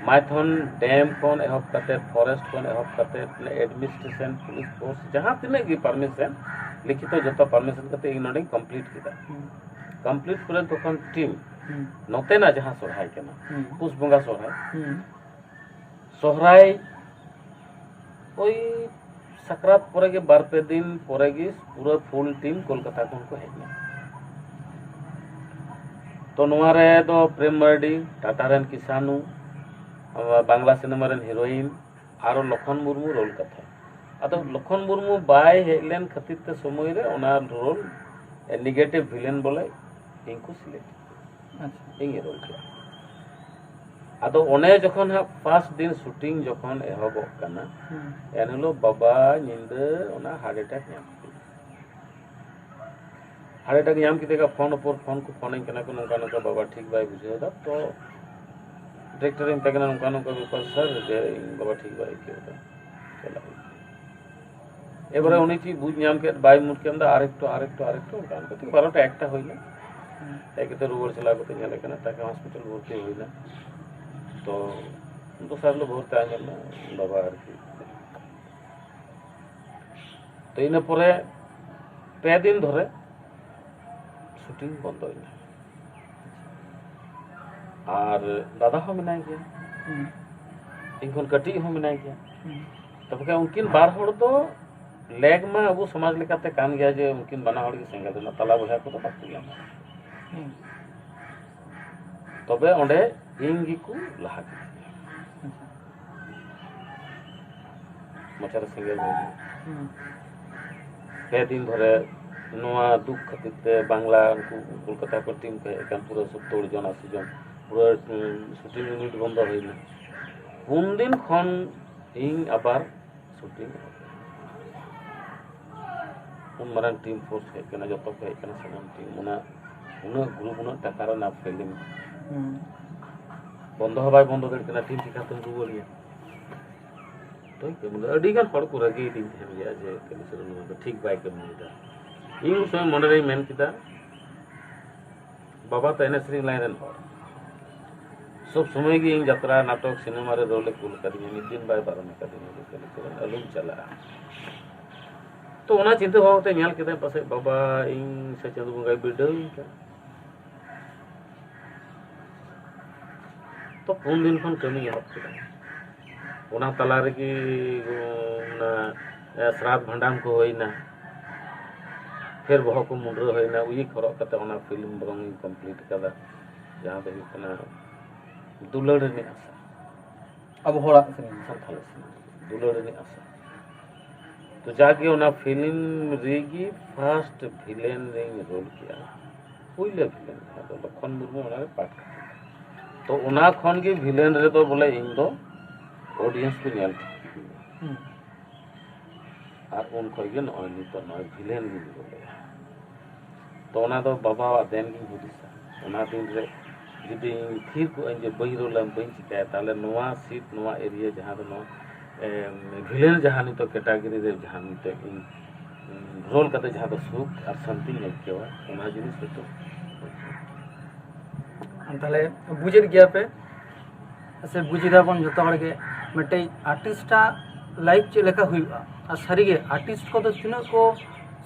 ᱢᱟᱭᱛᱷᱚᱱ ᱰᱮᱢ ᱠᱷᱚᱱ ᱮᱦᱚᱵ ᱠᱟᱛᱮ, ᱯᱷᱚᱨᱮᱥᱴ ᱠᱷᱚᱱ ᱮᱦᱚᱵ ᱠᱟᱛᱮ, ᱮᱰᱢᱤᱱᱤᱥᱴᱨᱮᱥᱚᱱ, ᱯᱩᱞᱤᱥ ᱯᱷᱳᱨᱥ, ᱡᱟᱦᱟᱸ ᱛᱤᱱᱟᱹᱜ ᱜᱮ ᱯᱟᱨᱢᱤᱥᱚᱱ, ᱞᱤᱠᱷᱤᱛᱚ ᱡᱚᱛᱚ ᱯᱟᱨᱢᱤᱥᱚᱱ ᱠᱟᱛᱮ ᱤᱧ ᱱᱚᱰᱮᱧ ᱠᱚᱢᱯᱞᱤᱴ ᱠᱮᱫᱟ᱾ ᱦᱩᱸ᱾ ᱠᱚᱢᱯᱞᱤᱴ ᱯᱚᱨᱮ ᱛᱚᱠᱷᱚᱱ ᱴᱤᱢ ᱦᱩᱸ᱾ ᱱᱚᱛᱮᱱᱟᱜ ᱡᱟᱦᱟᱸ ᱥᱚᱨᱦᱟᱭ ᱠᱟᱱᱟ, ᱦᱩᱸ᱾ ᱯᱩᱥ ᱵᱚᱸᱜᱟ ᱥᱚᱨᱦᱟᱭ, ᱦᱩᱸ᱾ ᱥᱚᱦᱨᱟᱭ ᱳᱭ ᱥᱟᱠᱨᱟᱛ ᱯᱚᱨᱮ ᱜᱮ ᱵᱟᱨ ᱯᱮ ᱫᱤᱱ ᱯᱚᱨᱮ ᱜᱮ ᱯᱩᱨᱟᱹ ᱯᱷᱩᱞ ᱴᱤᱢ ᱠᱳᱞᱠᱟᱛᱟ ᱠᱷᱚᱱ ᱠᱚ ᱦᱮᱡ ᱮᱱᱟ᱾ ᱛᱚ ᱱᱚᱣᱟ ᱨᱮ ᱫᱚ ᱯᱨᱮᱢ ᱢᱟᱨᱰᱤ, ᱴᱟᱴᱟ ᱨᱮᱱ ᱠᱤᱥᱟᱱᱩ, ᱵᱟᱝᱞᱟ ᱥᱤᱱᱮᱢᱟ ᱨᱮᱱ ᱦᱤᱨᱳᱭᱤᱱ, ᱟᱨᱚ ᱞᱚᱠᱷᱚᱱ ᱢᱩᱨᱢᱩ ᱨᱳᱞ ᱠᱟᱛᱷᱟ᱾ ᱟᱫᱚ ᱞᱚᱠᱷᱚᱱ ᱢᱩᱨᱢᱩ ᱵᱟᱭ ᱦᱮᱡ ᱞᱮᱱ ᱠᱷᱟᱹᱛᱤᱨ ᱛᱮ ᱥᱚᱢᱚᱭ ᱨᱮ ᱚᱱᱟ ᱨᱳᱞ ᱱᱮᱜᱮᱴᱤᱵᱷ ᱵᱷᱤᱞᱮᱱ ᱵᱚᱞᱮ ᱤᱧ ᱠᱚ ᱥᱤᱞᱮᱠᱴ, ᱟᱪᱪᱷᱟ᱾ ᱤᱧ ᱨᱳᱞ ᱠᱮᱫᱟ᱾ ᱟᱫᱚ ᱚᱱᱮ ᱡᱚᱠᱷᱚᱱ ᱦᱟᱸᱜ ᱯᱷᱟᱥᱴ ᱫᱤᱱ ᱥᱩᱴᱤᱝ ᱡᱚᱠᱷᱚᱱ ᱮᱦᱚᱵᱚᱜ ᱠᱟᱱᱟ, ᱦᱩᱸ᱾ ᱮᱱᱦᱤᱞᱳᱜ ᱵᱟᱵᱟ ᱧᱤᱫᱟᱹ ᱚᱱᱟ ᱦᱟᱨᱴ ᱮᱴᱮᱠ ᱧᱟᱢ ᱠᱮᱫᱮᱭᱟ᱾ ᱦᱟᱨᱴ ᱮᱴᱮᱠ ᱧᱟᱢ ᱠᱮᱫᱮ ᱠᱷᱟᱱ ᱯᱷᱳᱱ ᱩᱯᱚᱨ ᱯᱷᱳᱱ ᱠᱚ ᱯᱷᱳᱱᱟᱹᱧ ᱠᱟᱱᱟ ᱠᱚ, ᱱᱚᱝᱠᱟ ᱱᱚᱝᱠᱟ ᱵᱟᱵᱟ ᱴᱷᱤᱠ ᱵᱟᱭ ᱵᱩᱡᱷᱟᱹᱣ ᱮᱫᱟ᱾ ᱛᱚ ᱰᱤᱨᱮᱠᱴᱚᱨ ᱤᱧ ᱢᱮᱛᱟᱭ ᱠᱟᱱᱟ, ᱱᱚᱝᱠᱟ ᱱᱚᱝᱠᱟ ᱵᱮᱯᱟᱨ ᱥᱟᱨ, ᱡᱮ ᱤᱧ ᱵᱟᱵᱟ ᱴᱷᱤᱠ ᱵᱟᱭ ᱟᱹᱭᱠᱟᱹᱣ ᱮᱫᱟ, ᱪᱟᱞᱟᱜ ᱦᱩᱭᱩᱜ ᱠᱟᱱᱟ᱾ ᱮᱵᱟᱨᱮ ᱩᱱᱤ ᱪᱮᱫ ᱵᱩᱡᱽ ᱧᱟᱢ ᱠᱮᱫ, ᱵᱟᱭ ᱢᱩᱰ ᱠᱮᱫ, ᱢᱮᱱᱫᱟ, "ᱟᱨᱮᱠᱴᱩ, ᱟᱨᱮᱠᱴᱩ, ᱟᱨᱮᱠᱴᱩ", ᱚᱱᱠᱟ ᱚᱱᱠᱟ ᱛᱮ ᱵᱟᱨᱚᱴᱟ ᱮᱠᱴᱟ ᱦᱩᱭᱱᱟ᱾ ᱦᱮᱡ ᱠᱟᱛᱮ ᱨᱩᱣᱟᱹᱲ ᱪᱟᱞᱟᱣ ᱠᱟᱛᱮ ᱧᱮᱞᱮ ᱠᱟᱱᱟ, ᱛᱟᱠᱮ ᱦᱚᱥᱯᱤᱴᱟᱞ ᱵᱷᱚᱨᱛᱤ ᱦᱩᱭᱱᱟ᱾ ᱛᱚ ᱫᱚᱥᱟᱨ ᱦᱤᱞᱳᱜ ᱵᱷᱳᱨ ᱛᱮ ᱟᱸᱡᱚᱢ ᱮᱱᱟ, ᱵᱟᱵᱟ ᱟᱨᱠᱤ᱾ ᱛᱚ ᱤᱱᱟᱹ ᱯᱚᱨᱮ ᱯᱮ ᱫᱤᱱ ᱫᱷᱚᱨᱮ ᱥᱩᱴᱤᱝ ᱵᱚᱱᱫᱚᱭᱮᱱᱟ᱾ ᱟᱨ ᱫᱟᱫᱟ ᱦᱚᱸ ᱢᱮᱱᱟᱭ ᱜᱮᱭᱟ, ᱦᱩᱸ᱾ ᱤᱧ ᱠᱷᱚᱱ ᱠᱟᱹᱴᱤᱡ ᱦᱚᱸ ᱢᱮᱱᱟᱭ ᱜᱮᱭᱟ᱾ ᱦᱩᱸ᱾ ᱛᱚᱵᱮ ᱠᱷᱟᱱ ᱩᱱᱠᱤᱱ ᱵᱟᱨ ᱦᱚᱲ ᱫᱚ ᱞᱮᱜ ᱢᱟ ᱟᱵᱚ ᱥᱚᱢᱟᱡᱽ ᱞᱮᱠᱟᱛᱮ ᱠᱟᱱ ᱜᱮᱭᱟ ᱡᱮ ᱩᱱᱠᱤᱱ ᱵᱟᱱᱟ ᱦᱚᱲ ᱜᱮ ᱥᱮᱸᱜᱮᱞ ᱨᱮᱱᱟᱜ ᱛᱟᱞᱟ ᱵᱚᱭᱦᱟ ᱠᱚᱫᱚ ᱵᱟᱠᱚ ᱧᱟᱢᱟ᱾ ᱦᱩᱸ᱾ ᱛᱚᱵᱮ ᱚᱸᱰᱮ ᱤᱧ ᱜᱮᱠᱚ ᱞᱟᱦᱟ ᱠᱤᱫᱤᱧᱟ᱾ ᱟᱪᱪᱷᱟ᱾ ᱢᱚᱪᱟ ᱨᱮ ᱥᱮᱸᱜᱮᱞ ᱦᱩᱭ ᱮᱱᱟ᱾ ᱦᱩᱸ᱾ ᱯᱮ ᱫᱤᱱ ᱫᱷᱚᱨᱮ ᱱᱚᱣᱟ ᱫᱩᱠ ᱠᱷᱟᱹᱛᱤᱨ ᱛᱮ ᱵᱟᱝᱞᱟ ᱩᱱᱠᱩ ᱠᱳᱞᱠᱟᱛᱟ ᱠᱷᱚᱱ ᱴᱤᱢ ᱠᱚ ᱦᱮᱡ ᱟᱠᱟᱱ, ᱯᱩᱨᱟᱹ ᱥᱳᱛᱛᱳᱨ ᱡᱚᱱ, ᱟᱥᱤ ᱡᱚᱱ, ᱯᱩᱨᱟᱹ, ᱩᱸ, ᱥᱩᱴᱤᱝ ᱤᱭᱩᱱᱤᱴ ᱵᱚᱱᱫᱚ ᱦᱩᱭ ᱮᱱᱟ᱾ ᱩᱱ ᱫᱤᱱ ᱠᱷᱚᱱ ᱤᱧ ᱟᱵᱟᱨ ᱥᱩᱴᱤᱝ ᱩᱱ ᱢᱟᱨᱟᱝ ᱴᱤᱢ ᱯᱷᱳᱨᱥ ᱦᱮᱡ ᱟᱠᱟᱱᱟ, ᱡᱚᱛᱚ ᱠᱚ ᱦᱮᱡ ᱟᱠᱟᱱᱟ, ᱥᱟᱱᱟᱢ ᱴᱤᱢ, ᱚᱱᱟ ᱩᱱᱟᱹᱜ ᱜᱨᱩᱯ, ᱩᱱᱟᱹᱜ ᱴᱟᱠᱟ ᱨᱮᱱᱟᱜ ᱯᱷᱤᱞᱢ᱾ ᱦᱩᱸ᱾ ᱵᱚᱱᱫᱚ ᱦᱚᱸ ᱵᱟᱭ ᱵᱚᱱᱫᱚ ᱫᱟᱲᱮᱭᱟᱜ ᱠᱟᱱᱟ, ᱴᱷᱤᱠ ᱪᱤᱠᱟᱹᱛᱮᱢ ᱨᱩᱣᱟᱹᱲᱮᱭᱟ? ᱛᱚ ᱠᱟᱹᱢᱤ ᱫᱚ ᱟᱹᱰᱤ ᱜᱟᱱ ᱦᱚᱲ ᱠᱚ ᱨᱟᱹᱜᱤᱭᱮᱫᱤᱧ ᱛᱟᱦᱮᱱ ᱜᱮᱭᱟ ᱡᱮ ᱠᱟᱹᱞᱤ ᱥᱚᱨᱮᱱ ᱱᱚᱣᱟ ᱫᱚ ᱴᱷᱤᱠ ᱵᱟᱭ ᱠᱟᱹᱢᱤᱭᱮᱫᱟ᱾ ᱤᱧ ᱩᱱ ᱥᱚᱢᱚᱭ ᱢᱚᱱᱮ ᱨᱮᱧ ᱢᱮᱱ ᱠᱮᱫᱟ, ᱵᱟᱵᱟ ᱛᱚ ᱮᱱᱮᱡ ᱥᱮᱨᱮᱧ ᱞᱟᱭᱤᱱ ᱨᱮᱱ ᱦᱚᱲ, ᱥᱚᱵ ᱥᱚᱢᱚᱭ ᱜᱮ ᱤᱧ ᱡᱟᱛᱨᱟ, ᱱᱟᱴᱚᱠ, ᱥᱤᱱᱮᱢᱟ ᱨᱮ ᱨᱳᱞ ᱮ ᱠᱩᱞ ᱠᱟᱫᱤᱧᱟ, ᱢᱤᱫ ᱫᱤᱱ ᱵᱟᱭ ᱵᱟᱨᱚᱱ ᱠᱟᱫᱤᱧᱟ ᱡᱮ ᱠᱟᱹᱞᱤ ᱥᱚᱨᱮᱱ ᱟᱞᱚᱢ ᱪᱟᱞᱟᱜᱼᱟ᱾ ᱛᱚ ᱚᱱᱟ ᱪᱤᱱᱛᱟᱹ ᱵᱷᱟᱵᱽᱱᱟ ᱛᱮ ᱧᱮᱞ ᱠᱮᱫᱟᱹᱧ, ᱯᱟᱥᱮᱡ ᱵᱟᱵᱟ ᱤᱧ ᱥᱮ ᱪᱟᱸᱫᱳ ᱵᱚᱸᱜᱟᱭ ᱵᱤᱰᱟᱹᱣ ᱤᱧ ᱠᱟᱱᱟ᱾ ᱛᱚ ᱯᱩᱱ ᱫᱤᱱ ᱠᱷᱚᱱ ᱠᱟᱹᱢᱤᱧ ᱮᱦᱚᱵ ᱠᱮᱫᱟ᱾ ᱚᱱᱟ ᱛᱟᱞᱟ ᱨᱮᱜᱮ ᱚᱱᱟ, ᱮ, ᱥᱨᱟᱫᱷ ᱵᱷᱟᱸᱰᱟᱱ ᱠᱚ ᱦᱩᱭᱱᱟ, ᱯᱷᱮᱨ ᱵᱚᱦᱚᱜ ᱠᱚ ᱢᱩᱰᱨᱟᱹ ᱦᱩᱭᱱᱟ, ᱩᱭᱤᱠ ᱦᱚᱨᱚᱜ ᱠᱟᱛᱮ ᱚᱱᱟ ᱯᱷᱤᱞᱢ ᱵᱚᱨᱚᱝ ᱤᱧ ᱠᱚᱢᱯᱞᱤᱴ ᱠᱟᱫᱟ, ᱡᱟᱦᱟᱸ ᱫᱚ ᱦᱩᱭᱩᱜ ᱠᱟᱱᱟ ᱫᱩᱞᱟᱹᱲ ᱨᱤᱱᱤᱡ ᱟᱥᱟ᱾ ᱟᱵᱚ ᱦᱚᱲᱟᱜ ᱥᱮᱨᱮᱧ᱾ ᱥᱟᱱᱛᱟᱲ ᱥᱮᱨᱮᱧ, ᱫᱩᱞᱟᱹᱲ ᱨᱤᱱᱤᱡ ᱟᱥᱟ᱾ ᱛᱚ ᱡᱟᱜᱮ ᱚᱱᱟ ᱯᱷᱤᱞᱢ ᱨᱮᱜᱮ ᱯᱷᱟᱥᱴ ᱵᱷᱤᱞᱮᱱ ᱨᱤᱧ ᱨᱳᱞ ᱠᱮᱜᱼᱟ, ᱯᱩᱭᱞᱟᱹ ᱵᱷᱤᱞᱮᱱ ᱡᱟᱦᱟᱸ ᱫᱚ ᱞᱚᱠᱠᱷᱚᱱ ᱢᱩᱨᱢᱩ ᱚᱱᱟᱨᱮ ᱯᱟᱴ ᱠᱟᱛᱮ᱾ ᱛᱚ ᱚᱱᱟ ᱠᱷᱚᱱ ᱜᱮ ᱵᱷᱤᱞᱮᱱ ᱨᱮᱫᱚ ᱵᱚᱞᱮ ᱤᱧ ᱫᱚ ᱚᱰᱤᱭᱮᱱᱥ ᱠᱚ ᱧᱮᱞ ᱴᱷᱤᱠ ᱠᱤᱫᱤᱧᱟ᱾ ᱦᱩᱸ᱾ ᱟᱨ ᱩᱱ ᱠᱷᱚᱱ ᱜᱮ ᱱᱚᱜᱼᱚᱭ ᱱᱤᱛᱚᱜ ᱱᱚᱜᱼᱚᱭ ᱵᱷᱤᱞᱮᱱ ᱜᱤᱧ ᱨᱳᱞᱮᱜᱼᱟ᱾ ᱛᱚ ᱚᱱᱟ ᱫᱚ ᱵᱟᱵᱟᱣᱟᱜ ᱫᱮᱱ ᱜᱤᱧ ᱦᱩᱫᱤᱥᱟ᱾ ᱚᱱᱟ ᱫᱤᱱ ᱨᱮ ᱡᱩᱫᱤ ᱤᱧ ᱛᱷᱤᱨ ᱠᱚᱜᱼᱟᱹᱧ ᱡᱮ ᱵᱟᱹᱧ ᱨᱳᱞᱟ, ᱵᱟᱹᱧ ᱪᱤᱠᱟᱹᱭᱟ, ᱛᱟᱦᱚᱞᱮ ᱱᱚᱣᱟ ᱥᱤᱴ, ᱱᱚᱣᱟ ᱮᱨᱤᱭᱟ ᱡᱟᱦᱟᱸ ᱫᱚ ᱱᱚᱣᱟ, ᱮᱢ, ᱵᱷᱤᱞᱮᱱ ᱡᱟᱦᱟᱸ ᱱᱤᱛᱚᱜ ᱠᱮᱴᱟᱜᱚᱨᱤ ᱨᱮ ᱡᱟᱦᱟᱸ ᱢᱤᱫᱴᱮᱡ ᱤᱧ, ᱩᱸ, ᱨᱳᱞ ᱠᱟᱛᱮ ᱡᱟᱦᱟᱸ ᱫᱚ ᱥᱩᱠ ᱟᱨ ᱥᱟᱱᱛᱤᱧ ᱟᱹᱭᱠᱟᱹᱣᱟ, ᱚᱱᱟ ᱡᱤᱱᱤᱥ ᱦᱚᱭᱛᱳ᱾ ᱛᱟᱦᱚᱞᱮ ᱵᱩᱡᱮᱫ ᱜᱮᱭᱟ ᱯᱮ ᱥᱮ ᱵᱩᱡ ᱮᱫᱟ ᱵᱚᱱ ᱡᱚᱛᱚ ᱦᱚᱲ ᱜᱮ, ᱢᱤᱫᱴᱮᱡ ᱟᱨᱴᱤᱥᱴᱟᱜ ᱞᱟᱭᱤᱯᱷ ᱪᱮᱫ ᱞᱮᱠᱟ ᱦᱩᱭᱩᱜᱼᱟ᱾ ᱟᱨ ᱥᱟᱹᱨᱤᱜᱮ ᱟᱨᱴᱤᱥᱴ ᱠᱚᱫᱚ ᱛᱤᱱᱟᱹᱜ ᱠᱚ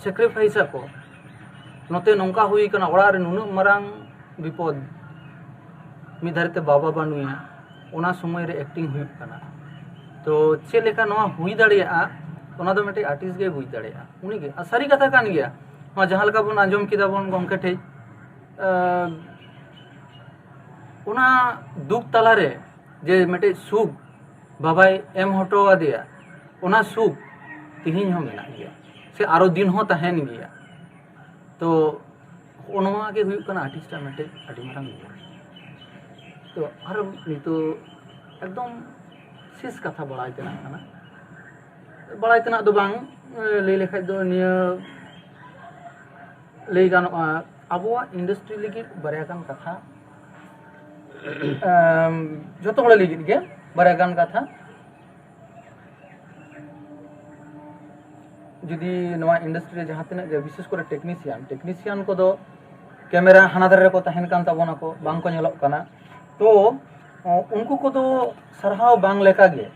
ᱥᱮᱠᱨᱤᱯᱷᱟᱭᱤᱥ ᱟᱠᱚ᱾ ᱱᱚᱛᱮ ᱱᱚᱝᱠᱟ ᱦᱩᱭ ᱠᱟᱱᱟ, ᱚᱲᱟᱜ ᱨᱮ ᱱᱩᱱᱟᱹᱜ ᱢᱟᱨᱟᱝ ᱵᱤᱯᱚᱫ, ᱢᱤᱫ ᱫᱷᱟᱨᱮ ᱛᱮ ᱵᱟᱵᱟ ᱵᱟᱹᱱᱩᱭᱟ, ᱚᱱᱟ ᱥᱚᱢᱚᱭ ᱨᱮ ᱮᱠᱴᱤᱝ ᱦᱩᱭᱩᱜ ᱠᱟᱱᱟ᱾ ᱛᱚ ᱪᱮᱫ ᱞᱮᱠᱟ ᱱᱚᱣᱟ ᱦᱩᱭ ᱫᱟᱲᱮᱭᱟᱜᱼᱟ, ᱚᱱᱟ ᱫᱚ ᱢᱤᱫᱴᱮᱡ ᱟᱨᱴᱤᱥᱴ ᱜᱮᱭ ᱵᱩᱡᱽ ᱫᱟᱲᱮᱭᱟᱜᱼᱟ᱾ ᱩᱱᱤᱜᱮ, ᱟᱨ ᱥᱟᱹᱨᱤ ᱠᱟᱛᱷᱟ ᱠᱟᱱ ᱜᱮᱭᱟ, ᱱᱚᱣᱟ ᱡᱟᱦᱟᱸ ᱞᱮᱠᱟ ᱵᱚᱱ ᱟᱸᱡᱚᱢ ᱠᱮᱫᱟ ᱵᱚᱱ ᱜᱚᱢᱠᱮ ᱴᱷᱮᱡ, ᱟᱸ, ᱚᱱᱟ ᱫᱩᱠ ᱛᱟᱞᱟᱨᱮ ᱡᱮ ᱢᱤᱫᱴᱮᱡ ᱥᱩᱠ ᱵᱟᱵᱟᱭ ᱮᱢ ᱦᱚᱴᱚ ᱟᱫᱮᱭᱟ, ᱚᱱᱟ ᱥᱩᱠ ᱛᱮᱦᱮᱧ ᱦᱚᱸ ᱢᱮᱱᱟᱜ ᱜᱮᱭᱟ, ᱥᱮ ᱟᱨᱚ ᱫᱤᱱ ᱦᱚᱸ ᱛᱟᱦᱮᱱ ᱜᱮᱭᱟ᱾ ᱛᱚ ᱦᱚᱜᱼᱚ ᱱᱚᱣᱟ ᱜᱮ ᱦᱩᱭᱩᱜ ᱠᱟᱱᱟ ᱟᱨᱴᱤᱥᱴᱟᱜ ᱢᱤᱫᱴᱮᱡ ᱟᱹᱰᱤ ᱢᱟᱨᱟᱝ ᱜᱩᱱ᱾ ᱛᱚ ᱟᱨᱚ ᱱᱤᱛᱚᱜ ᱮᱠᱫᱚᱢ ᱥᱮᱥ ᱠᱟᱛᱷᱟ ᱵᱟᱲᱟᱭ ᱛᱮᱱᱟᱜ ᱠᱟᱱᱟ, ᱵᱟᱲᱟᱭ ᱛᱮᱱᱟᱜ ᱫᱚ ᱵᱟᱝ, ᱞᱟᱹᱭ ᱞᱮᱠᱷᱟᱡ ᱫᱚ ᱱᱤᱭᱟᱹ ᱞᱟᱹᱭ ᱜᱟᱱᱚᱜᱼᱟ, ᱟᱵᱚᱣᱟᱜ ᱤᱱᱰᱟᱥᱴᱨᱤ ᱞᱟᱹᱜᱤᱫ ᱵᱟᱨᱭᱟ ᱜᱟᱱ ᱠᱟᱛᱷᱟ ᱮᱢ, ᱡᱚᱛᱚ ᱦᱚᱲ ᱞᱟᱹᱜᱤᱫ ᱜᱮ ᱵᱟᱨᱭᱟ ᱜᱟᱱ ᱠᱟᱛᱷᱟ᱾ ᱡᱩᱫᱤ ᱱᱚᱣᱟ ᱤᱱᱰᱟᱥᱴᱨᱤ ᱨᱮ ᱡᱟᱦᱟᱸ ᱛᱤᱱᱟᱹᱜ ᱜᱮ, ᱵᱤᱥᱮᱥ ᱠᱚᱨᱮ ᱴᱮᱠᱱᱤᱥᱤᱭᱟᱱ, ᱴᱮᱠᱱᱤᱥᱤᱭᱟᱱ ᱠᱚᱫᱚ ᱠᱮᱢᱮᱨᱟ ᱦᱟᱱᱟ ᱫᱷᱟᱨᱮ ᱨᱮᱠᱚ ᱛᱟᱦᱮᱱ ᱠᱟᱱ ᱛᱟᱵᱚᱱᱟᱠᱚ, ᱵᱟᱝ ᱠᱚ ᱧᱮᱞᱚᱜ ᱠᱟᱱᱟ᱾ ᱛᱚ ᱩᱱᱠᱩ ᱠᱚᱫᱚ ᱥᱟᱨᱦᱟᱣ ᱵᱟᱝ ᱞᱮᱠᱟᱜᱮ,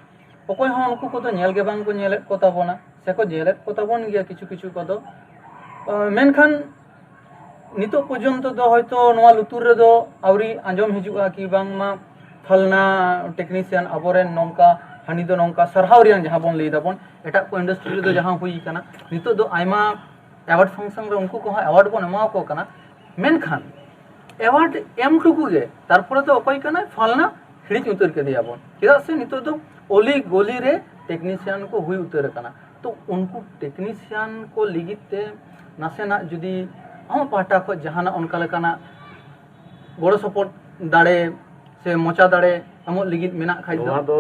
ᱚᱠᱚᱭ ᱦᱚᱸ ᱩᱱᱠᱩ ᱠᱚᱫᱚ ᱧᱮᱞ ᱜᱮ ᱵᱟᱝ ᱠᱚ ᱧᱮᱞᱮᱫ ᱠᱚ ᱛᱟᱵᱚᱱᱟ, ᱥᱮᱠᱚ ᱧᱮᱞᱮᱫ ᱠᱚ ᱛᱟᱵᱚᱱ ᱜᱮᱭᱟ ᱠᱤᱪᱷᱩ ᱠᱤᱪᱷᱩ ᱠᱚᱫᱚ᱾ ᱢᱮᱱᱠᱷᱟᱱ ᱱᱤᱛᱚᱜ ᱯᱚᱨᱡᱚᱱᱛᱚ ᱫᱚ ᱦᱚᱭᱛᱚ ᱱᱚᱣᱟ ᱞᱩᱛᱩᱨ ᱨᱮᱫᱚ ᱟᱹᱣᱨᱤ ᱟᱸᱡᱚᱢ ᱦᱤᱡᱩᱜᱼᱟ ᱠᱤ ᱵᱟᱝᱢᱟ ᱯᱷᱟᱞᱱᱟ ᱴᱮᱠᱱᱤᱥᱤᱭᱟᱱ ᱟᱵᱚᱨᱮᱱ ᱱᱚᱝᱠᱟ, ᱦᱟᱹᱱᱤ ᱫᱚ ᱱᱚᱝᱠᱟ, ᱥᱟᱨᱦᱟᱣ ᱨᱮᱭᱟᱜ ᱡᱟᱦᱟᱸ ᱵᱚᱱ ᱞᱟᱹᱭ ᱫᱟᱵᱚᱱ, ᱮᱴᱟᱜ ᱠᱚ ᱤᱱᱰᱟᱥᱴᱨᱤ ᱨᱮᱫᱚ ᱡᱟᱦᱟᱸ ᱦᱩᱭ ᱠᱟᱱᱟ, ᱱᱤᱛᱚᱜ ᱫᱚ ᱟᱭᱢᱟ ᱮᱣᱟᱨᱰ ᱯᱷᱟᱝᱥᱚᱱ ᱨᱮ ᱩᱱᱠᱩ ᱠᱚᱦᱚᱸ ᱮᱣᱟᱨᱰ ᱵᱚᱱ ᱮᱢᱟ ᱠᱚ ᱠᱟᱱᱟ᱾ ᱢᱮᱱᱠᱷᱟᱱ ᱮᱣᱟᱨᱰ ᱮᱢ ᱴᱩᱠᱩ ᱜᱮ, ᱛᱟᱨᱯᱚᱨᱮ ᱫᱚ ᱚᱠᱚᱭ ᱠᱟᱱᱟᱭ ᱯᱷᱟᱞᱱᱟ, ᱦᱤᱲᱤᱧ ᱩᱛᱟᱹᱨ ᱠᱮᱫᱮᱭᱟᱵᱚᱱ᱾ ᱪᱮᱫᱟᱜ ᱥᱮ ᱱᱤᱛᱚᱜ ᱫᱚ ᱚᱞᱤ ᱜᱚᱞᱤ ᱨᱮ ᱴᱮᱠᱱᱤᱥᱤᱭᱟᱱ ᱠᱚ ᱦᱩᱭ ᱩᱛᱟᱹᱨ ᱟᱠᱟᱱᱟ᱾ ᱛᱚ ᱩᱱᱠᱩ ᱴᱮᱠᱱᱤᱥᱤᱭᱟᱱ ᱠᱚ ᱞᱟᱹᱜᱤᱫ ᱛᱮ ᱱᱟᱥᱮᱱᱟᱜ ᱡᱩᱫᱤ ᱟᱢᱟᱜ ᱯᱟᱦᱴᱟ ᱠᱷᱚᱱ ᱡᱟᱦᱟᱱᱟᱜ ᱚᱱᱠᱟ ᱞᱮᱠᱟᱱᱟᱜ ᱜᱚᱲᱚ ᱥᱚᱯᱚᱦᱚᱫ ᱫᱟᱲᱮ ᱥᱮ ᱢᱚᱪᱟ ᱫᱟᱲᱮ ᱮᱢᱚᱜ ᱞᱟᱹᱜᱤᱫ ᱢᱮᱱᱟᱜ ᱠᱷᱟᱡ ᱫᱚ᱾ ᱱᱚᱣᱟ ᱫᱚ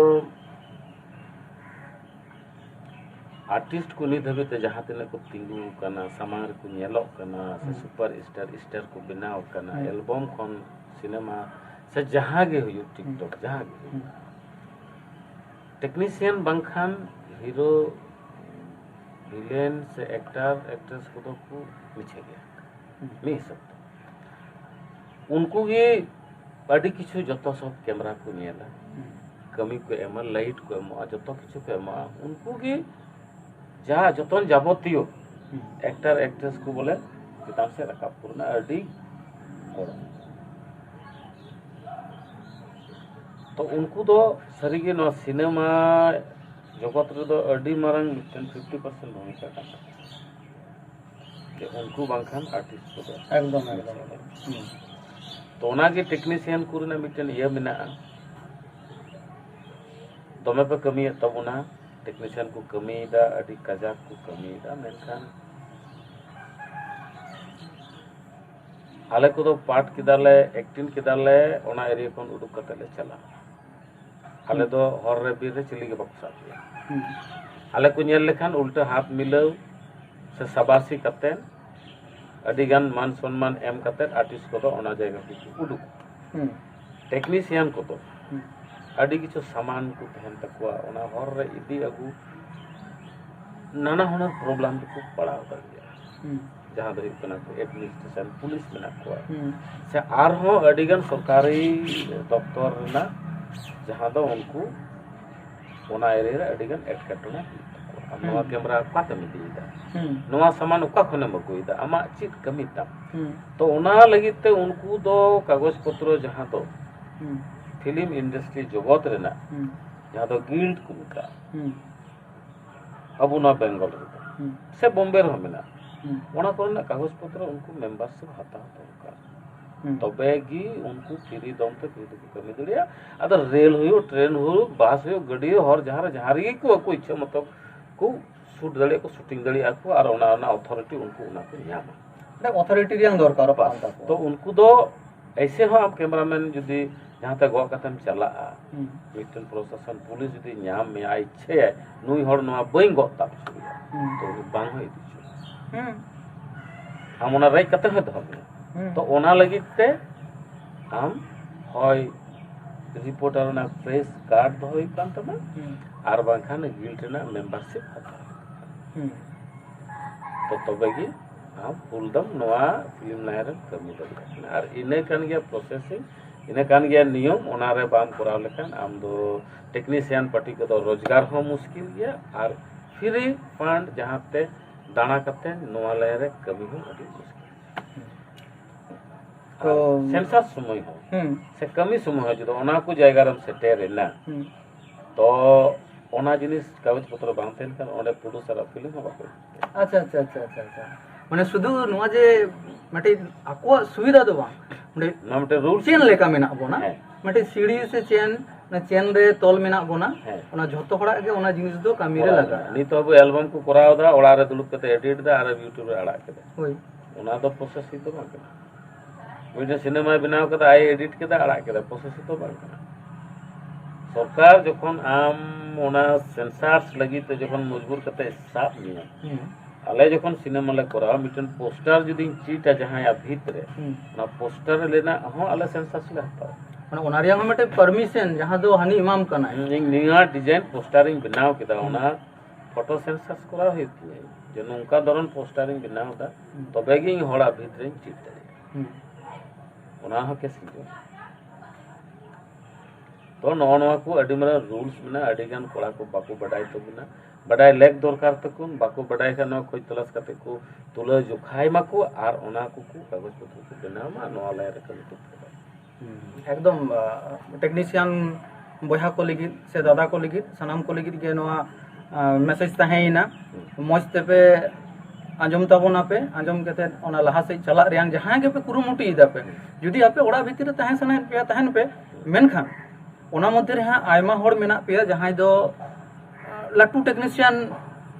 ᱟᱨᱴᱤᱥᱴ ᱠᱚ ᱱᱤᱛ ᱦᱟᱹᱵᱤᱡ ᱛᱮ ᱡᱟᱦᱟᱸ ᱛᱤᱱᱟᱹᱜ ᱠᱚ ᱛᱤᱸᱜᱩ ᱟᱠᱟᱱᱟ, ᱥᱟᱢᱟᱝ ᱨᱮᱠᱚ ᱧᱮᱞᱚᱜ ᱠᱟᱱᱟ, ᱥᱮ ᱦᱩᱸ᱾ ᱥᱩᱯᱟᱨ ᱥᱴᱟᱨ, ᱥᱴᱟᱨ ᱠᱚ ᱵᱮᱱᱟᱣ ᱟᱠᱟᱱᱟ, ᱦᱩᱸ᱾ ᱮᱞᱵᱚᱢ ᱠᱷᱚᱱ ᱥᱤᱱᱮᱢᱟ ᱥᱮ ᱡᱟᱦᱟᱸ ᱜᱮ ᱦᱩᱭᱩᱜ, ᱴᱤᱠᱴᱚᱠ, ᱡᱟᱦᱟᱸ ᱜᱮ ᱦᱩᱭᱩᱜ, ᱦᱩᱸ᱾ ᱴᱮᱠᱱᱤᱥᱤᱭᱟᱱ ᱵᱟᱝᱠᱷᱟᱱ ᱦᱤᱨᱳ, ᱵᱷᱤᱞᱮᱱ ᱥᱮ ᱮᱠᱴᱟᱨ, ᱮᱠᱴᱨᱮᱥ ᱠᱚᱫᱚ ᱠᱚ ᱢᱤᱪᱷᱟᱹ ᱜᱮᱭᱟ᱾ ᱦᱩᱸ᱾ ᱢᱤᱫ ᱦᱤᱥᱟᱹᱵ ᱛᱮ ᱩᱱᱠᱩ ᱜᱮ ᱟᱹᱰᱤ ᱠᱤᱪᱷᱩ, ᱡᱚᱛᱚ ᱥᱚᱵ ᱠᱮᱢᱨᱟ ᱠᱚ ᱧᱮᱞᱟ, ᱦᱩᱸ᱾ ᱠᱟᱹᱢᱤ ᱠᱚ ᱮᱢᱟ, ᱞᱟᱭᱤᱴ ᱠᱚ ᱮᱢᱚᱜᱼᱟ, ᱡᱚᱛᱚ ᱠᱤᱪᱷᱩ ᱠᱚ ᱮᱢᱚᱜᱼᱟ᱾ ᱩᱱᱠᱩ ᱜᱮ ᱡᱟ ᱡᱚᱛᱚᱱ ᱡᱟᱵᱚᱛᱤᱭᱚ ᱦᱩᱸ᱾ ᱮᱠᱴᱟᱨ, ᱮᱠᱴᱨᱮᱥ ᱠᱚ ᱵᱚᱞᱮ ᱪᱮᱛᱟᱱ ᱥᱮᱫ ᱨᱟᱠᱟᱵ ᱠᱚ ᱨᱮᱱᱟᱜ ᱟᱹᱰᱤ ᱜᱚᱲᱚ᱾ ᱛᱚ ᱩᱱᱠᱩ ᱫᱚ ᱥᱟᱹᱨᱤᱜᱮ ᱱᱚᱣᱟ ᱥᱤᱱᱮᱢᱟ ᱡᱚᱜᱚᱛ ᱨᱮᱫᱚ ᱟᱹᱰᱤ ᱢᱟᱨᱟᱝ ᱢᱤᱫᱴᱮᱱ ᱯᱷᱤᱯᱴᱤ ᱯᱟᱨᱥᱮᱱᱴ ᱵᱷᱩᱢᱤᱠᱟ ᱠᱟᱱ ᱛᱟᱠᱚᱣᱟ, ᱡᱮ ᱩᱱᱠᱩ ᱵᱟᱝᱠᱷᱟᱱ ᱟᱨᱴᱤᱥᱴ ᱠᱚᱫᱚ ᱮᱠᱫᱚᱢ, ᱮᱠᱫᱚᱢ᱾ ᱦᱩᱸ᱾ ᱛᱚ ᱚᱱᱟᱜᱮ ᱴᱮᱠᱱᱤᱥᱤᱭᱟᱱ ᱠᱚᱨᱮᱱᱟᱜ ᱢᱤᱫᱴᱮᱱ ᱤᱭᱟᱹ ᱢᱮᱱᱟᱜᱼᱟ, ᱫᱚᱢᱮ ᱯᱮ ᱠᱟᱹᱢᱤᱭᱮᱫ ᱛᱟᱵᱚᱱᱟ, ᱴᱮᱠᱱᱤᱥᱤᱭᱟᱱ ᱠᱚ ᱠᱟᱹᱢᱤᱭᱮᱫᱟ, ᱟᱹᱰᱤ ᱠᱟᱡᱟᱠ ᱠᱚ ᱠᱟᱹᱢᱤᱭᱮᱫᱟ, ᱢᱮᱱᱠᱷᱟᱱ ᱟᱞᱮ ᱠᱚᱫᱚ ᱯᱟᱴ ᱠᱮᱫᱟᱞᱮ, ᱮᱠᱴᱤᱝ ᱠᱮᱫᱟᱞᱮ, ᱚᱱᱟ ᱮᱨᱤᱭᱟ ᱠᱷᱚᱱ ᱩᱰᱩᱠ ᱠᱟᱛᱮ ᱞᱮ ᱪᱟᱞᱟᱜᱼᱟ᱾ ᱟᱞᱮ ᱫᱚ ᱦᱚᱨ ᱨᱮ ᱵᱤᱨ ᱨᱮ ᱪᱤᱞᱤ ᱜᱮ ᱵᱟᱠᱚ ᱥᱟᱵ ᱞᱮᱭᱟ᱾ ᱦᱩᱸ᱾ ᱟᱞᱮ ᱠᱚ ᱧᱮᱞ ᱞᱮᱠᱷᱟᱱ ᱩᱞᱴᱟᱹ ᱦᱟᱛ ᱢᱤᱞᱟᱹᱣ ᱥᱮ ᱥᱟᱵᱟᱥᱤ ᱠᱟᱛᱮ ᱟᱹᱰᱤ ᱜᱟᱱ ᱢᱟᱱ ᱥᱚᱱᱢᱟᱱ ᱮᱢ ᱠᱟᱛᱮ ᱟᱨᱴᱤᱥᱴ ᱠᱚᱫᱚ ᱚᱱᱟ ᱡᱟᱭᱜᱟ ᱠᱷᱚᱱ ᱠᱚ ᱩᱰᱩᱠᱚᱜᱼᱟ᱾ ᱦᱩᱸ᱾ ᱴᱮᱠᱱᱤᱥᱤᱭᱟᱱ ᱠᱚᱫᱚ ᱟᱹᱰᱤ ᱠᱤᱪᱷᱩ ᱥᱟᱢᱟᱱ ᱠᱚ ᱛᱟᱦᱮᱱ ᱛᱟᱠᱚᱣᱟ, ᱚᱱᱟ ᱦᱚᱨ ᱨᱮ ᱤᱫᱤ ᱟᱹᱜᱩ ᱱᱟᱱᱟ ᱦᱩᱱᱟᱹᱨ ᱯᱨᱚᱵᱞᱮᱢ ᱨᱮᱠᱚ ᱯᱟᱲᱟᱣ ᱫᱟᱲᱮᱭᱟᱜᱼᱟ᱾ ᱡᱟᱦᱟᱸ ᱫᱚ ᱦᱩᱭᱩᱜ ᱠᱟᱱᱟ ᱮᱰᱢᱤᱱᱤᱥᱴᱨᱮᱥᱚᱱ, ᱯᱩᱞᱤᱥ ᱢᱮᱱᱟᱜ ᱠᱚᱣᱟ, ᱥᱮ ᱟᱨᱦᱚᱸ ᱟᱹᱰᱤᱜᱟᱱ ᱥᱚᱨᱠᱟᱨᱤ ᱫᱚᱯᱛᱚᱨ ᱨᱮᱱᱟᱜ, ᱡᱟᱦᱟᱸ ᱫᱚ ᱩᱱᱠᱩ ᱚᱱᱟ ᱮᱨᱤᱭᱟ ᱨᱮ ᱟᱹᱰᱤᱜᱟᱱ ᱮᱴᱠᱮᱴᱚᱬᱮ ᱦᱩᱭᱩᱜ ᱛᱟᱠᱚᱣᱟ᱾ ᱟᱢ ᱱᱚᱣᱟ ᱠᱮᱢᱨᱟ ᱚᱠᱟ ᱛᱮᱢ ᱤᱫᱤᱭᱮᱫᱟ? ᱱᱚᱣᱟ ᱥᱟᱢᱟᱱ ᱚᱠᱟ ᱠᱷᱚᱱᱮᱢ ᱟᱹᱜᱩᱭᱮᱫᱟ? ᱟᱢᱟᱜ ᱪᱮᱫ ᱠᱟᱹᱢᱤ ᱛᱟᱢ? ᱛᱚ ᱚᱱᱟ ᱞᱟᱹᱜᱤᱫ ᱛᱮ ᱩᱱᱠᱩ ᱫᱚ ᱠᱟᱜᱚᱡᱽ ᱯᱚᱛᱨᱚ ᱡᱟᱦᱟᱸ ᱫᱚ ᱯᱷᱤᱞᱢ ᱤᱱᱰᱟᱥᱴᱨᱤ ᱡᱚᱜᱚᱛ ᱨᱮᱱᱟᱜ, ᱡᱟᱦᱟᱸ ᱫᱚ ᱜᱤᱞᱰ ᱠᱚ ᱢᱮᱛᱟᱜᱼᱟ, ᱟᱵᱚ ᱱᱚᱣᱟ ᱵᱮᱝᱜᱚᱞ ᱨᱮᱫᱚ ᱥᱮ ᱵᱳᱢᱵᱮ ᱨᱮᱦᱚᱸ ᱢᱮᱱᱟᱜᱼᱟ, ᱚᱱᱟ ᱠᱚᱨᱮᱱᱟᱜ ᱠᱟᱜᱚᱡᱽ ᱯᱚᱛᱨᱚ ᱩᱱᱠᱩ ᱢᱮᱢᱵᱟᱨᱥᱤᱯ ᱦᱟᱛᱟᱣ ᱫᱚᱨᱠᱟᱨ᱾ ᱛᱚᱵᱮ ᱜᱮ ᱩᱱᱠᱩ ᱯᱷᱤᱨᱤ ᱫᱚᱢ ᱛᱮ ᱯᱷᱤᱨᱤ ᱛᱮᱠᱚ ᱠᱟᱹᱢᱤ ᱫᱟᱲᱮᱭᱟᱜᱼᱟ᱾ ᱟᱫᱚ ᱨᱮᱞ ᱦᱩᱭᱩᱜ, ᱴᱨᱮᱱ ᱦᱩᱭᱩᱜ, ᱵᱟᱥ ᱦᱩᱭᱩᱜ, ᱜᱟᱹᱰᱤ ᱦᱚᱨ ᱡᱟᱦᱟᱸ ᱨᱮ, ᱡᱟᱦᱟᱸ ᱨᱮᱜᱮ ᱠᱚ ᱟᱠᱚ ᱤᱪᱪᱷᱟᱹ ᱢᱚᱛᱚ ᱠᱚ ᱥᱩᱴ ᱫᱟᱲᱮᱭᱟᱜᱼᱟ ᱠᱚ, ᱥᱩᱴᱤᱝ ᱫᱟᱲᱮᱭᱟᱜᱼᱟ ᱠᱚ, ᱟᱨ ᱚᱱᱟ ᱨᱮᱱᱟᱜ ᱚᱛᱷᱚᱨᱤᱴᱤ ᱩᱱᱠᱩ ᱚᱱᱟ ᱠᱚ ᱧᱟᱢᱟ᱾ ᱢᱤᱫᱴᱟᱝ ᱚᱛᱷᱚᱨᱤᱴᱤ ᱨᱮᱭᱟᱝ ᱫᱚᱨᱠᱟᱨᱚᱜ ᱠᱟᱱ ᱛᱟᱠᱚᱣᱟ᱾ ᱛᱚ ᱩᱱᱠᱩ ᱫᱚ ᱮᱭᱥᱮ ᱦᱚᱸ ᱟᱢ ᱠᱮᱢᱨᱟᱢᱮᱱ ᱡᱩᱫᱤ ᱡᱟᱦᱟᱸ ᱛᱮ ᱜᱚᱜ ᱠᱟᱛᱮᱢ ᱪᱟᱞᱟᱜᱼᱟ, ᱦᱩᱸ᱾ ᱢᱤᱫᱴᱮᱱ ᱯᱨᱚᱥᱟᱥᱚᱱ ᱯᱩᱞᱤᱥ ᱡᱩᱫᱤ ᱧᱟᱢ ᱢᱮᱭᱟ, ᱟᱡ ᱤᱪᱪᱷᱟᱹᱭᱟᱭ, ᱱᱩᱭ ᱦᱚᱲ ᱱᱚᱣᱟ ᱵᱟᱹᱧ ᱜᱚᱜ ᱛᱟᱢ ᱦᱚᱪᱚᱭᱟ, ᱦᱩᱸ᱾ ᱛᱚ ᱩᱱᱤ ᱵᱟᱝ ᱦᱚᱸ ᱤᱫᱤ ᱦᱚᱪᱚᱭᱟ᱾ ᱦᱩᱸ᱾ ᱟᱢ ᱚᱱᱟ ᱨᱮᱡ ᱠᱟᱛᱮ ᱦᱚᱸᱭ ᱫᱚᱦᱚ ᱢᱮᱭᱟ᱾ ᱦᱩᱸ᱾ ᱛᱚ ᱚᱱᱟ ᱞᱟᱹᱜᱤᱫ ᱛᱮ ᱟᱢ ᱦᱚᱭ ᱨᱤᱯᱳᱨᱴᱟᱨ ᱚᱱᱟ ᱯᱨᱮᱥ ᱠᱟᱨᱰ ᱫᱚᱦᱚ ᱦᱩᱭᱩᱜ ᱠᱟᱱ ᱛᱟᱢᱟ, ᱦᱩᱸ᱾ ᱟᱨ ᱵᱟᱝᱠᱷᱟᱱ ᱜᱤᱞᱰ ᱨᱮᱱᱟᱜ ᱢᱮᱢᱵᱟᱨᱥᱤᱯ ᱦᱟᱛᱟᱣ ᱦᱩᱭᱩᱜ ᱛᱟᱢᱟ᱾ ᱦᱩᱸ᱾ ᱛᱚ ᱛᱚᱵᱮ ᱜᱮ ᱟᱢ ᱯᱷᱩᱞ ᱫᱚᱢ ᱱᱚᱣᱟ ᱯᱷᱤᱞᱢ ᱞᱟᱭᱤᱱ ᱨᱮᱢ ᱠᱟᱹᱢᱤ ᱫᱟᱲᱮᱭᱟᱜ ᱠᱟᱱᱟ᱾ ᱟᱨ ᱤᱱᱟᱹ ᱠᱟᱱ ᱜᱮᱭᱟ ᱯᱨᱚᱥᱮᱥᱤᱝ, ᱤᱱᱟᱹ ᱠᱟᱱ ᱜᱮᱭᱟ ᱱᱤᱭᱚᱢ᱾ ᱚᱱᱟ ᱨᱮ ᱵᱟᱢ ᱠᱚᱨᱟᱣ ᱞᱮᱠᱷᱟᱱ ᱟᱢ ᱫᱚ ᱴᱮᱠᱱᱤᱥᱤᱭᱟᱱ ᱯᱟᱨᱴᱤ ᱠᱚᱫᱚ ᱨᱳᱡᱽᱜᱟᱨ ᱦᱚᱸ ᱢᱩᱥᱠᱤᱞ ᱜᱮᱭᱟ, ᱟᱨ ᱯᱷᱨᱤ ᱯᱷᱟᱱᱰ ᱡᱟᱦᱟᱸ ᱛᱮ ᱫᱟᱬᱟ ᱠᱟᱛᱮ ᱱᱚᱣᱟ ᱞᱟᱭᱤᱱ ᱨᱮ ᱠᱟᱹᱢᱤ ᱦᱚᱸ ᱟᱹᱰᱤ ᱢᱩᱥᱠᱤᱞ᱾ ᱛᱚ ᱟᱨ ᱥᱮᱱᱥᱟᱥ ᱥᱚᱢᱚᱭ ᱦᱚᱸ ᱦᱩᱸ᱾ ᱥᱮ ᱠᱟᱹᱢᱤ ᱥᱚᱢᱚᱭ ᱦᱚᱸ ᱡᱩᱫᱤ ᱚᱱᱟ ᱠᱚ ᱡᱟᱭᱜᱟ ᱨᱮᱢ ᱥᱮᱴᱮᱨ ᱮᱱᱟ, ᱦᱩᱸ᱾ ᱛᱚ ᱚᱱᱟ ᱡᱤᱱᱤᱥ ᱠᱟᱜᱚᱡᱽ ᱯᱚᱛᱨᱚ ᱵᱟᱝ ᱛᱟᱦᱮᱱ ᱠᱷᱟᱱ ᱚᱸᱰᱮ ᱯᱨᱚᱰᱩᱥᱟᱨ ᱟᱜ ᱯᱷᱤᱞᱢ ᱦᱚᱸ ᱵᱟᱠᱚ ᱮᱢᱟ᱾ ᱟᱪᱪᱷᱟ, ᱟᱪᱪᱷᱟ, ᱟᱪᱪᱷᱟ, ᱟᱪᱪᱷᱟ, ᱟᱪᱪᱷᱟ᱾ ᱢᱟᱱᱮ ᱥᱩᱫᱷᱩ ᱱᱚᱣᱟ ᱡᱮ ᱢᱤᱫᱴᱤᱡ ᱟᱠᱚᱣᱟᱜ ᱥᱩᱵᱤᱫᱷᱟ ᱫᱚ ᱵᱟᱝ, ᱚᱸᱰᱮ ᱱᱚᱣᱟ ᱢᱤᱫᱴᱮᱱ ᱨᱩᱞ ᱪᱮᱱ ᱞᱮᱠᱟ ᱢᱮᱱᱟᱜ ᱵᱚᱱᱟ, ᱦᱮᱸ᱾ ᱢᱤᱫᱴᱤᱡ ᱥᱤᱲᱤ ᱥᱮ ᱪᱮᱱ, ᱚᱱᱟ ᱪᱮᱱ ᱨᱮ ᱛᱚᱞ ᱢᱮᱱᱟᱜ ᱵᱚᱱᱟ, ᱦᱮᱸ᱾ ᱚᱱᱟ ᱡᱷᱚᱛᱚ ᱦᱚᱲᱟᱜ ᱜᱮ ᱚᱱᱟ ᱡᱤᱱᱤᱥ ᱫᱚ ᱠᱟᱹᱢᱤ ᱨᱮ ᱠᱚᱨᱟᱣ ᱞᱟᱜᱟᱜᱼᱟ᱾ ᱮᱫᱟ᱾ ᱱᱤᱛ ᱟᱵᱚ ᱮᱞᱵᱟᱢ ᱠᱚ ᱠᱚᱨᱟᱣ ᱮᱫᱟ, ᱚᱲᱟᱜ ᱨᱮ ᱫᱩᱲᱩᱵ ᱠᱟᱛᱮ ᱮᱰᱤᱴ ᱮᱫᱟ ᱟᱨ YouTube ᱨᱮ ᱟᱲᱟᱜ ᱠᱮᱫᱟ᱾ ᱦᱳᱭ᱾ ᱚᱱᱟ ᱫᱚ ᱯᱨᱚᱥᱮᱥᱤᱝ ᱫᱚ ᱵᱟᱝ ᱠᱟᱱᱟ᱾ ᱢᱤᱫᱴᱮᱱ ᱥᱤᱱᱮᱢᱟᱭ ᱵᱮᱱᱟᱣ ᱠᱮᱫᱟ, ᱟᱡ ᱮᱰᱤᱴ ᱠᱮᱫᱟ, ᱟᱲᱟᱜ ᱠᱮᱫᱟ, ᱯᱨᱚᱥᱮᱥᱤᱝ ᱫᱚ ᱵᱟᱝ ᱠᱟᱱᱟ᱾ ᱥᱚᱨᱠᱟᱨ ᱡᱚᱠᱷᱚᱱ ᱟᱢ ᱚᱱᱟ ᱥᱮᱱᱥᱟᱥ ᱞᱟᱹᱜᱤᱫ ᱛᱮ ᱡᱚᱠᱷᱚᱱ ᱢᱚᱡᱽᱵᱩᱨ ᱠᱟᱛᱮ ᱥᱟᱵ ᱢᱮᱭᱟ, ᱦᱩᱸ᱾ ᱟᱞᱮ ᱡᱚᱠᱷᱚᱱ ᱥᱤᱱᱮᱢᱟ ᱞᱮ ᱠᱚᱨᱟᱣᱟ, ᱢᱤᱫᱴᱮᱱ ᱯᱳᱥᱴᱟᱨ ᱡᱩᱫᱤᱧ ᱪᱤᱴᱟ ᱡᱟᱦᱟᱸᱭᱟᱜ ᱵᱷᱤᱛ ᱨᱮ, ᱦᱩᱸ᱾ ᱚᱱᱟ ᱯᱳᱥᱴᱟᱨ ᱨᱮᱱᱟᱜ ᱦᱚᱸ ᱟᱞᱮ ᱥᱮᱱᱥᱟᱥ ᱞᱮ ᱦᱟᱛᱟᱣᱟ᱾ ᱢᱟᱱᱮ ᱚᱱᱟ ᱨᱮᱭᱟᱜ ᱦᱚᱸ ᱢᱤᱫᱴᱮᱱ ᱯᱟᱨᱢᱤᱥᱚᱱ ᱡᱟᱦᱟᱸ ᱫᱚ ᱦᱟᱹᱱᱤ ᱮᱢᱟᱢ ᱠᱟᱱᱟᱭ᱾ ᱤᱧ ᱱᱤᱭᱟᱹ ᱰᱤᱡᱟᱭᱤᱱ ᱯᱳᱥᱴᱟᱨ ᱤᱧ ᱵᱮᱱᱟᱣ ᱠᱮᱫᱟ, ᱚᱱᱟ ᱯᱷᱳᱴᱳ ᱥᱮᱱᱥᱟᱥ ᱠᱚᱨᱟᱣ ᱦᱩᱭᱩᱜ ᱛᱤᱧᱟᱹ, ᱡᱮ ᱱᱚᱝᱠᱟ ᱫᱷᱚᱨᱚᱱ ᱯᱳᱥᱴᱟᱨ ᱤᱧ ᱵᱮᱱᱟᱣ ᱮᱫᱟ, ᱛᱚᱵᱮ ᱜᱮ ᱤᱧ ᱦᱚᱲᱟᱜ ᱵᱷᱤᱛ ᱨᱮᱧ ᱪᱮᱫ ᱫᱟᱲᱮᱭᱟᱜᱼᱟ᱾ ᱚᱱᱟ ᱦᱚᱸ ᱠᱮᱥ ᱦᱤᱡᱩᱜᱼᱟ᱾ ᱛᱚ ᱱᱚᱜᱼᱚ ᱱᱚᱣᱟ ᱠᱚ ᱟᱹᱰᱤ ᱢᱟᱨᱟᱝ ᱨᱩᱞᱥ ᱢᱮᱱᱟᱜᱼᱟ, ᱟᱹᱰᱤ ᱜᱟᱱ ᱠᱚᱲᱟ ᱠᱚ ᱵᱟᱠᱚ ᱵᱟᱰᱟᱭ ᱛᱟᱵᱚᱱᱟ᱾ ᱵᱟᱰᱟᱭ ᱞᱮᱠ ᱫᱚᱨᱠᱟᱨ ᱛᱟᱠᱚ, ᱵᱟᱠᱚ ᱵᱟᱰᱟᱭ ᱠᱷᱟᱱ ᱱᱚᱣᱟ ᱠᱷᱚᱡᱽ ᱛᱚᱞᱟᱥ ᱠᱟᱛᱮ ᱠᱚ ᱛᱩᱞᱟᱹ ᱡᱚᱠᱷᱟᱭ ᱢᱟᱠᱚ ᱟᱨ ᱚᱱᱟ ᱠᱚᱠᱚ ᱠᱟᱜᱚᱡᱽ ᱯᱚᱛᱨᱚ ᱠᱚ ᱵᱮᱱᱟᱣ ᱢᱟ, ᱱᱚᱣᱟ ᱞᱟᱭᱤᱱ ᱨᱮ ᱠᱟᱹᱢᱤ ᱠᱚ ᱯᱷᱮᱰᱚᱜ᱾ ᱮᱠᱫᱚᱢ ᱴᱮᱠᱱᱤᱥᱤᱭᱟᱱ ᱵᱚᱭᱦᱟ ᱠᱚ ᱞᱟᱹᱜᱤᱫ ᱥᱮ ᱫᱟᱫᱟ ᱠᱚ ᱞᱟᱹᱜᱤᱫ, ᱥᱟᱱᱟᱢ ᱠᱚ ᱞᱟᱹᱜᱤᱫ ᱜᱮ ᱱᱚᱣᱟ ᱢᱮᱥᱮᱡᱽ ᱛᱟᱦᱮᱸᱭᱮᱱᱟ᱾ ᱢᱚᱡᱽ ᱛᱮᱯᱮ ᱟᱸᱡᱚᱢ ᱛᱟᱵᱚᱱᱟᱯᱮ, ᱟᱸᱡᱚᱢ ᱠᱟᱛᱮ ᱚᱱᱟ ᱞᱟᱦᱟ ᱥᱮᱫ ᱪᱟᱞᱟᱜ ᱨᱮᱭᱟᱜ ᱡᱟᱦᱟᱸ ᱜᱮᱯᱮ ᱠᱩᱨᱩᱢᱩᱴᱩᱭᱮᱫᱟ ᱯᱮ, ᱡᱩᱫᱤ ᱟᱯᱮ ᱚᱲᱟᱜ ᱵᱷᱤᱛᱤᱨ ᱨᱮ ᱛᱟᱦᱮᱸ ᱥᱟᱱᱟᱭᱮᱫ ᱯᱮᱭᱟ ᱛᱟᱦᱮᱱ ᱯᱮ, ᱢᱮᱱᱠᱷᱟᱱ ᱚᱱᱟ ᱢᱚᱫᱽᱫᱷᱮ ᱨᱮ ᱦᱟᱸᱜ ᱟᱭᱢᱟ ᱦᱚᱲ ᱢᱮᱱᱟᱜ ᱯᱮᱭᱟ ᱡᱟᱦᱟᱸᱭ ᱫᱚ ᱞᱟᱹᱴᱩ ᱴᱮᱠᱱᱤᱥᱤᱭᱟᱱ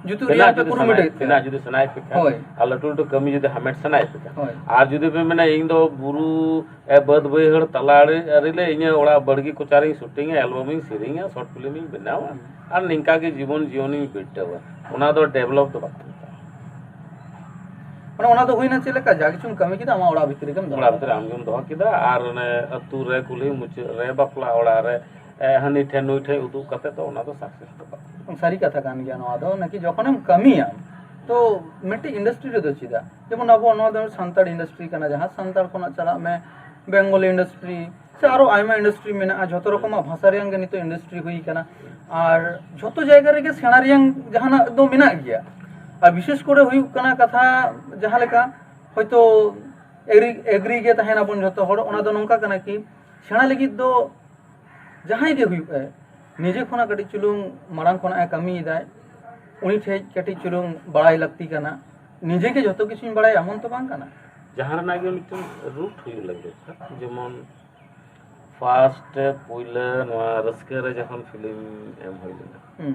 ᱡᱩᱛᱩᱜ ᱵᱮᱱᱟᱣ ᱨᱮᱭᱟᱜ ᱯᱮ ᱡᱩᱫᱤ ᱠᱩᱨᱩᱢᱩᱴᱩᱭᱮᱫ ᱥᱟᱱᱟᱭᱮᱫ, ᱯᱮᱭᱟ᱾ ᱵᱮᱱᱟᱣ ᱡᱩᱫᱤ ᱥᱟᱱᱟᱭᱮᱫ ᱯᱮ ᱠᱷᱟᱱ, ᱦᱳᱭ᱾ ᱟᱨ ᱞᱟᱹᱴᱩ ᱞᱟᱹᱴᱩ ᱠᱟᱹᱢᱤ ᱡᱩᱫᱤ ᱦᱟᱢᱮᱴ ᱥᱟᱱᱟᱭᱮᱫ ᱯᱮ ᱠᱷᱟᱱ, ᱦᱳᱭ᱾ ᱟᱨ ᱡᱩᱫᱤ ᱯᱮ ᱢᱮᱱᱟ ᱤᱧ ᱫᱚ ᱵᱩᱨᱩ ᱮ, ᱵᱟᱹᱫᱽ ᱵᱟᱹᱭᱦᱟᱹᱲ ᱛᱟᱞᱟ ᱟᱲᱮ, ᱟᱲᱮ ᱨᱮ ᱤᱧᱟᱹᱜ ᱚᱲᱟᱜ ᱵᱟᱲᱜᱮ ᱠᱚᱪᱟ ᱨᱤᱧ ᱥᱩᱴᱤᱝᱟ, ᱮᱞᱵᱟᱢ ᱤᱧ ᱥᱮᱨᱮᱧᱟ, ᱥᱚᱨᱴ ᱯᱷᱤᱞᱢ ᱤᱧ ᱵᱮᱱᱟᱣᱟ, ᱟᱨ ᱱᱤᱝᱠᱟ ᱜᱮ ᱡᱤᱵᱚᱱ ᱡᱤᱭᱚᱱ ᱤᱧ ᱵᱤᱰᱟᱹᱣᱟ, ᱚᱱᱟ ᱫᱚ ᱰᱮᱵᱷᱞᱚᱯ ᱫᱚ ᱵᱟᱠᱚ ᱢᱮᱛᱟᱜᱼᱟ᱾ ᱢᱟᱱᱮ ᱚᱱᱟ ᱫᱚ ᱦᱩᱭᱱᱟ ᱪᱮᱫ ᱞᱮᱠᱟ, ᱡᱟ ᱠᱤᱪᱷᱩᱢ ᱠᱟᱹᱢᱤ ᱠᱮᱫᱟ ᱟᱢᱟᱜ ᱚᱲᱟᱜ ᱵᱷᱤᱛᱨᱤ ᱨᱮᱜᱮᱢ ᱫᱚᱦᱚ ᱚᱲᱟᱜ ᱠᱮᱫᱟ᱾ ᱵᱷᱤᱛᱨᱤ ᱨᱮ ᱟᱢᱜᱮᱢ ᱫᱚᱦᱚ ᱠᱮᱫᱟ, ᱟᱨ ᱚᱱᱮ ᱟᱹᱛᱩ ᱨᱮ ᱠᱩᱞᱦᱤ ᱢᱩᱪᱟᱹᱫ ᱨᱮ ᱵᱟᱯᱞᱟ ᱚᱲᱟᱜ ᱨᱮ, ᱮ, ᱦᱟᱹᱱᱤ ᱴᱷᱮᱱ ᱱᱩᱭ ᱴᱷᱮᱱ ᱩᱫᱩᱜ ᱠᱟᱛᱮ ᱫᱚ ᱚᱱᱟ ᱫᱚ ᱥᱟᱠᱥᱮᱥ ᱫᱚ ᱵᱟᱝ᱾ ᱥᱟᱹᱨᱤ ᱠᱟᱛᱷᱟ ᱠᱟᱱ ᱜᱮᱭᱟ ᱱᱚᱣᱟ ᱫᱚ, ᱱᱟᱠᱤ ᱡᱚᱠᱷᱚᱱᱮᱢ ᱠᱟᱹᱢᱤᱭᱟ ᱛᱚ ᱢᱤᱫᱴᱤᱡ ᱤᱱᱰᱟᱥᱴᱨᱤ ᱨᱮᱫᱚ ᱪᱮᱫᱟᱜ, ᱡᱮᱢᱚᱱ ᱟᱵᱚ ᱱᱚᱣᱟ ᱫᱚ ᱥᱟᱱᱛᱟᱲ ᱤᱱᱰᱟᱥᱴᱨᱤ ᱠᱟᱱᱟ, ᱡᱟᱦᱟᱸ ᱥᱟᱱᱛᱟᱲ ᱠᱷᱚᱱᱟᱜ ᱪᱟᱞᱟᱜ ᱢᱮ ᱵᱮᱝᱜᱚᱞᱤ ᱤᱱᱰᱟᱥᱴᱨᱤ ᱥᱮ ᱟᱨᱚ ᱟᱭᱢᱟ ᱤᱱᱰᱟᱥᱴᱨᱤ ᱢᱮᱱᱟᱜᱼᱟ, ᱡᱷᱚᱛᱚ ᱨᱚᱠᱚᱢᱟᱜ ᱵᱷᱟᱥᱟ ᱨᱮᱭᱟᱝ ᱜᱮ ᱱᱤᱛᱚᱜ ᱤᱱᱰᱟᱥᱴᱨᱤ ᱦᱩᱭ ᱠᱟᱱᱟ᱾ ᱟᱨ ᱡᱷᱚᱛᱚ ᱡᱟᱭᱜᱟ ᱨᱮᱜᱮ ᱥᱮᱬᱟ ᱨᱮᱭᱟᱝ ᱡᱟᱦᱟᱱᱟᱜ ᱫᱚ ᱢᱮᱱᱟᱜ ᱜᱮᱭᱟ᱾ ᱟᱨ ᱵᱤᱥᱮᱥ ᱠᱚᱨᱮ ᱦᱩᱭᱩᱜ ᱠᱟᱱᱟ ᱠᱟᱛᱷᱟ ᱡᱟᱦᱟᱸ ᱞᱮᱠᱟ ᱦᱚᱭᱛᱳ ᱮᱜᱽᱨᱤ, ᱮᱜᱽᱨᱤ ᱜᱮ ᱛᱟᱦᱮᱱᱟᱵᱚᱱ ᱡᱷᱚᱛᱚ ᱦᱚᱲ, ᱚᱱᱟ ᱫᱚ ᱱᱚᱝᱠᱟ ᱠᱟᱱᱟ ᱠᱤ ᱥᱮᱬᱟ ᱞᱟᱹᱜᱤᱫ ᱫᱚ ᱡᱟᱦᱟᱸᱭ ᱜᱮ ᱦᱩᱭᱩᱜ ᱮ, ᱱᱤᱡᱮ ᱠᱷᱚᱱᱟᱜ ᱠᱟᱹᱴᱤᱡ ᱪᱩᱞᱩᱝ ᱢᱟᱲᱟᱝ ᱠᱷᱚᱱᱟᱜ ᱮ ᱠᱟᱹᱢᱤᱭᱮᱫᱟᱭ, ᱩᱱᱤ ᱴᱷᱮᱡ ᱠᱟᱹᱴᱤᱡ ᱪᱩᱞᱩᱝ ᱵᱟᱲᱟᱭ ᱞᱟᱹᱠᱛᱤ ᱠᱟᱱᱟ᱾ ᱱᱤᱡᱮ ᱜᱮ ᱡᱷᱚᱛᱚ ᱠᱤᱪᱷᱩᱧ ᱵᱟᱲᱟᱭᱟ ᱮᱢᱚᱱ ᱛᱚ ᱵᱟᱝ ᱠᱟᱱᱟ᱾ ᱡᱟᱦᱟᱸ ᱨᱮᱱᱟᱜ ᱜᱮ ᱢᱤᱫᱴᱮᱱ ᱨᱩᱴ ᱦᱩᱭᱩᱜ ᱞᱟᱹᱜᱤᱫ, ᱡᱮᱢᱚᱱ ᱯᱷᱟᱥᱴ ᱯᱩᱭᱞᱟᱹ ᱱᱚᱣᱟ ᱨᱟᱹᱥᱠᱟᱹ ᱨᱮ ᱡᱚᱠᱷᱚᱱ ᱯᱷᱤᱞᱢ ᱮᱢ ᱦᱩᱭ ᱞᱮᱱᱟ, ᱦᱩᱸ᱾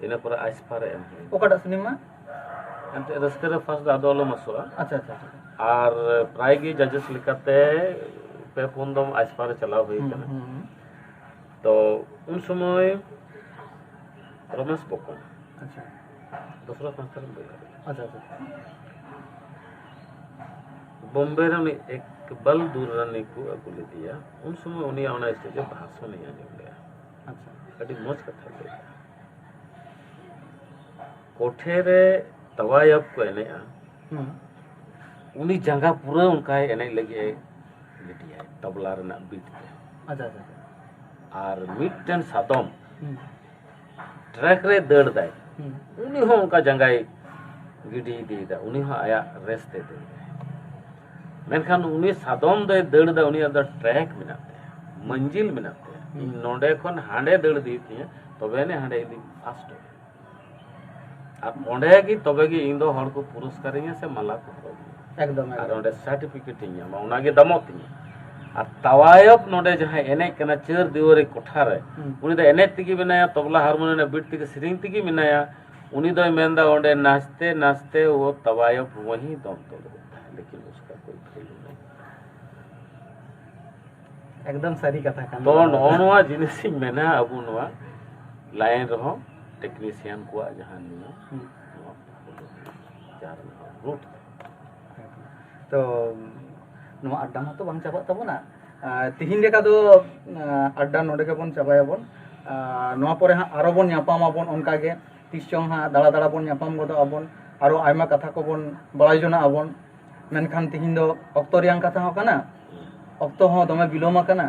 ᱤᱱᱟᱹ ᱯᱚᱨᱮ ᱟᱥᱯᱷᱟ ᱨᱮ ᱮᱢ ᱦᱩᱭ ᱞᱮᱱᱟ᱾ ᱚᱠᱟᱴᱟᱜ ᱥᱤᱱᱮᱢᱟ? ᱮᱱᱛᱮᱫ ᱨᱟᱹᱥᱠᱟᱹ ᱨᱮ ᱯᱷᱟᱥᱴ ᱫᱚ ᱟᱫᱚ ᱟᱞᱚᱢ ᱟᱥᱚᱜᱼᱟ᱾ ᱟᱪᱪᱷᱟ, ᱟᱪᱪᱷᱟ, ᱟᱪᱪᱷᱟ᱾ ᱟᱨ ᱯᱨᱟᱭ ᱜᱮ ᱡᱟᱡᱮᱥ ᱞᱮᱠᱟᱛᱮ ᱯᱮ ᱯᱩᱱ ᱫᱚᱢ ᱟᱥᱯᱷᱟ ᱨᱮ ᱪᱟᱞᱟᱣ ᱦᱩᱭ ᱦᱩᱸ, ᱠᱟᱱᱟ᱾ ᱦᱩᱸ, ᱦᱩᱸ᱾ ᱛᱚ ᱩᱱ ᱥᱚᱢᱚᱭ ᱨᱚᱢᱮᱥ ᱵᱚᱠᱚᱱ, ᱟᱪᱪᱷᱟ᱾ ᱫᱚᱥᱨᱟ ᱯᱟᱸᱪ ᱛᱟᱹᱨᱤᱠᱷ ᱵᱚᱭᱦᱟ ᱨᱮ᱾ ᱟᱪᱪᱷᱟ, ᱟᱪᱪᱷᱟ᱾ ᱵᱚᱢᱵᱮ ᱨᱮ ᱩᱱᱤ ᱮᱠᱵᱟᱞ ᱫᱩᱨᱨᱟᱱᱤ ᱠᱚ ᱟᱹᱜᱩ ᱞᱮᱫᱮᱭᱟ, ᱩᱱ ᱥᱚᱢᱚᱭ ᱩᱱᱤᱭᱟᱜ ᱚᱱᱟ ᱥᱴᱮᱡ ᱨᱮ ᱵᱷᱟᱥᱚᱱ ᱤᱧ ᱟᱸᱡᱚᱢ ᱞᱮᱫᱟ᱾ ᱟᱪᱪᱷᱟ᱾ ᱟᱹᱰᱤ ᱢᱚᱡᱽ ᱠᱟᱛᱷᱟ ᱞᱟᱹᱭ ᱠᱮᱫᱟ᱾ ᱠᱚᱴᱷᱮ ᱨᱮ ᱛᱟᱣᱟᱭᱟᱯ ᱠᱚ ᱮᱱᱮᱡᱼᱟ, ᱦᱩᱸ᱾ ᱩᱱᱤ ᱡᱟᱸᱜᱟ ᱯᱩᱨᱟᱹ ᱚᱱᱠᱟᱭ ᱮᱱᱮᱡ ᱞᱟᱹᱜᱤᱫ ᱮ ᱜᱤᱰᱤᱭᱟᱭ ᱛᱟᱵᱞᱟ ᱨᱮᱱᱟᱜ ᱵᱤᱴ ᱛᱮ᱾ ᱟᱪᱪᱷᱟ, ᱟᱪᱪᱷᱟ, ᱟᱪᱪᱷᱟ᱾ ᱟᱨ ᱢᱤᱫᱴᱮᱱ ᱥᱟᱫᱚᱢ ᱦᱩᱸ᱾ ᱴᱨᱮᱠ ᱨᱮ ᱫᱟᱹᱲ ᱫᱟᱭ, ᱦᱩᱸ᱾ ᱩᱱᱤ ᱦᱚᱸ ᱚᱱᱠᱟ ᱡᱟᱸᱜᱟᱭ ᱜᱤᱰᱤ ᱤᱫᱤᱭᱮᱫᱟ, ᱩᱱᱤ ᱦᱚᱸ ᱟᱭᱟᱜ ᱨᱮᱥ ᱛᱮ ᱫᱟᱹᱲ ᱫᱟᱭ᱾ ᱢᱮᱱᱠᱷᱟᱱ ᱩᱱᱤ ᱥᱟᱫᱚᱢ ᱫᱚᱭ ᱫᱟᱹᱲ ᱮᱫᱟ, ᱩᱱᱤᱭᱟᱜ ᱫᱚ ᱴᱨᱮᱠ ᱢᱮᱱᱟᱜ ᱛᱟᱭᱟ, ᱢᱟᱹᱱᱡᱤᱞ ᱢᱮᱱᱟᱜ ᱛᱟᱭᱟ᱾ ᱦᱩᱸ᱾ ᱤᱧ ᱱᱚᱰᱮ ᱠᱷᱚᱱ ᱦᱟᱸᱰᱮ ᱫᱟᱹᱲ ᱤᱫᱤ ᱛᱤᱧᱟᱹ, ᱛᱚᱵᱮ ᱟᱹᱱᱤᱡ ᱦᱟᱸᱰᱮ ᱤᱫᱤ ᱯᱷᱟᱥᱴ᱾ ᱟᱨ ᱚᱸᱰᱮ ᱜᱮ ᱛᱚᱵᱮ ᱜᱮ ᱤᱧ ᱫᱚ ᱦᱚᱲ ᱠᱚ ᱯᱩᱨᱚᱥᱠᱟᱨᱤᱧᱟ ᱥᱮ ᱢᱟᱞᱟ ᱠᱚ ᱦᱚᱨᱚᱜ ᱤᱧᱟ᱾ ᱮᱠᱫᱚᱢ, ᱟᱨ ᱮᱠᱫᱚᱢ᱾ ᱚᱸᱰᱮ ᱥᱟᱨᱴᱤᱯᱷᱤᱠᱮᱴ ᱤᱧ ᱧᱟᱢᱟ, ᱚᱱᱟᱜᱮ ᱫᱟᱢᱚᱜ ᱛᱤᱧᱟ᱾ ᱟᱨ ᱛᱟᱣᱟᱭᱚᱯ ᱱᱚᱰᱮ ᱡᱟᱦᱟᱸᱭ ᱮᱱᱮᱡ ᱠᱟᱱᱟ ᱪᱟᱹᱨ ᱫᱤᱣᱟᱹᱨᱤ ᱠᱚᱴᱷᱟ ᱨᱮ, ᱦᱩᱸ᱾ ᱩᱱᱤ ᱫᱚ ᱮᱱᱮᱡ ᱛᱮᱜᱮ ᱢᱮᱱᱟᱭᱟ, ᱛᱚᱵᱞᱟ ᱦᱟᱨᱢᱳᱱᱤᱭᱟᱢ ᱨᱮᱱᱟᱜ ᱵᱤᱴ ᱛᱮᱜᱮ, ᱥᱮᱨᱮᱧ ᱛᱮᱜᱮ ᱢᱮᱱᱟᱭᱟ᱾ ᱩᱱᱤ ᱫᱚᱭ ᱢᱮᱱᱫᱟ ᱚᱸᱰᱮ ᱱᱟᱪᱛᱮ ᱱᱟᱪᱛᱮ ᱣᱚ ᱛᱟᱣᱟᱭᱚᱯ ᱣᱚᱦᱤ ᱫᱚᱱ ᱛᱚ ᱞᱮᱠᱤᱱ ᱩᱥᱠᱟ ᱠᱳᱭ ᱵᱷᱮᱞᱩ ᱱᱟᱦᱤ᱾ ᱮᱠᱫᱚᱢ ᱥᱟᱹᱨᱤ ᱠᱟᱛᱷᱟ ᱠᱟᱱ ᱛᱚ ᱜᱮᱭᱟ᱾ ᱱᱚᱜᱼᱚ ᱱᱚᱣᱟ ᱡᱤᱱᱤᱥ ᱤᱧ ᱢᱮᱱᱟ, ᱟᱵᱚ ᱱᱚᱣᱟ ᱞᱟᱭᱤᱱ ᱨᱮᱦᱚᱸ ᱴᱮᱠᱱᱤᱥᱤᱭᱟᱱ ᱠᱚᱣᱟᱜ ᱡᱟᱦᱟᱸ ᱱᱤᱭᱚᱢ, ᱦᱩᱸ᱾ ᱱᱚᱣᱟ ᱯᱷᱚᱞᱳ ᱡᱟᱦᱟᱸ ᱨᱩᱴ ᱛᱚ ᱱᱚᱣᱟ ᱟᱰᱰᱟ ᱢᱟᱛᱚ ᱵᱟᱝ ᱪᱟᱵᱟᱜ ᱛᱟᱵᱚᱱᱟ᱾ ᱟᱨ ᱛᱤᱦᱤᱧ ᱞᱮᱠᱟ ᱫᱚ, ᱟᱨ, ᱟᱰᱰᱟ ᱱᱚᱰᱮ ᱜᱮᱵᱚᱱ ᱪᱟᱵᱟᱭᱟᱵᱚᱱ᱾ ᱟᱨ ᱱᱚᱣᱟ ᱯᱚᱨᱮ ᱦᱟᱸᱜ ᱟᱨᱚ ᱵᱚᱱ ᱧᱟᱯᱟᱢ ᱟᱵᱚᱱ, ᱚᱱᱠᱟ ᱜᱮ ᱛᱤᱥ ᱪᱚᱝ ᱦᱟᱸᱜ ᱫᱟᱬᱟ ᱫᱟᱬᱟ ᱵᱚᱱ ᱧᱟᱯᱟᱢ ᱜᱚᱫᱚᱜ ᱟᱵᱚᱱ, ᱟᱨᱚ ᱟᱭᱢᱟ ᱠᱟᱛᱷᱟ ᱠᱚᱵᱚᱱ ᱵᱟᱲᱟᱭ ᱡᱚᱱᱟᱜ ᱟᱵᱚᱱ᱾ ᱢᱮᱱᱠᱷᱟᱱ ᱛᱤᱦᱤᱧ ᱫᱚ ᱚᱠᱛᱚ ᱨᱮᱭᱟᱝ ᱠᱟᱛᱷᱟ ᱦᱚᱸ ᱠᱟᱱᱟ, ᱚᱠᱛᱚ ᱦᱚᱸ ᱫᱚᱢᱮ ᱵᱤᱞᱚᱢ ᱟᱠᱟᱱᱟ᱾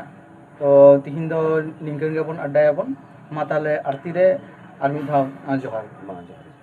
ᱛᱚ ᱛᱤᱦᱤᱧ ᱫᱚ ᱱᱤᱝᱠᱟᱹ ᱜᱮᱵᱚᱱ ᱟᱰᱰᱟᱭᱟᱵᱚᱱ᱾ ᱢᱟ ᱛᱟᱦᱞᱮ ᱟᱨᱛᱤ ᱨᱮ ᱟᱨ ᱢᱤᱫ ᱫᱷᱟᱣ, ᱟᱸ, ᱡᱚᱦᱟᱨ᱾ ᱢᱟ ᱡᱚᱦᱟᱨ᱾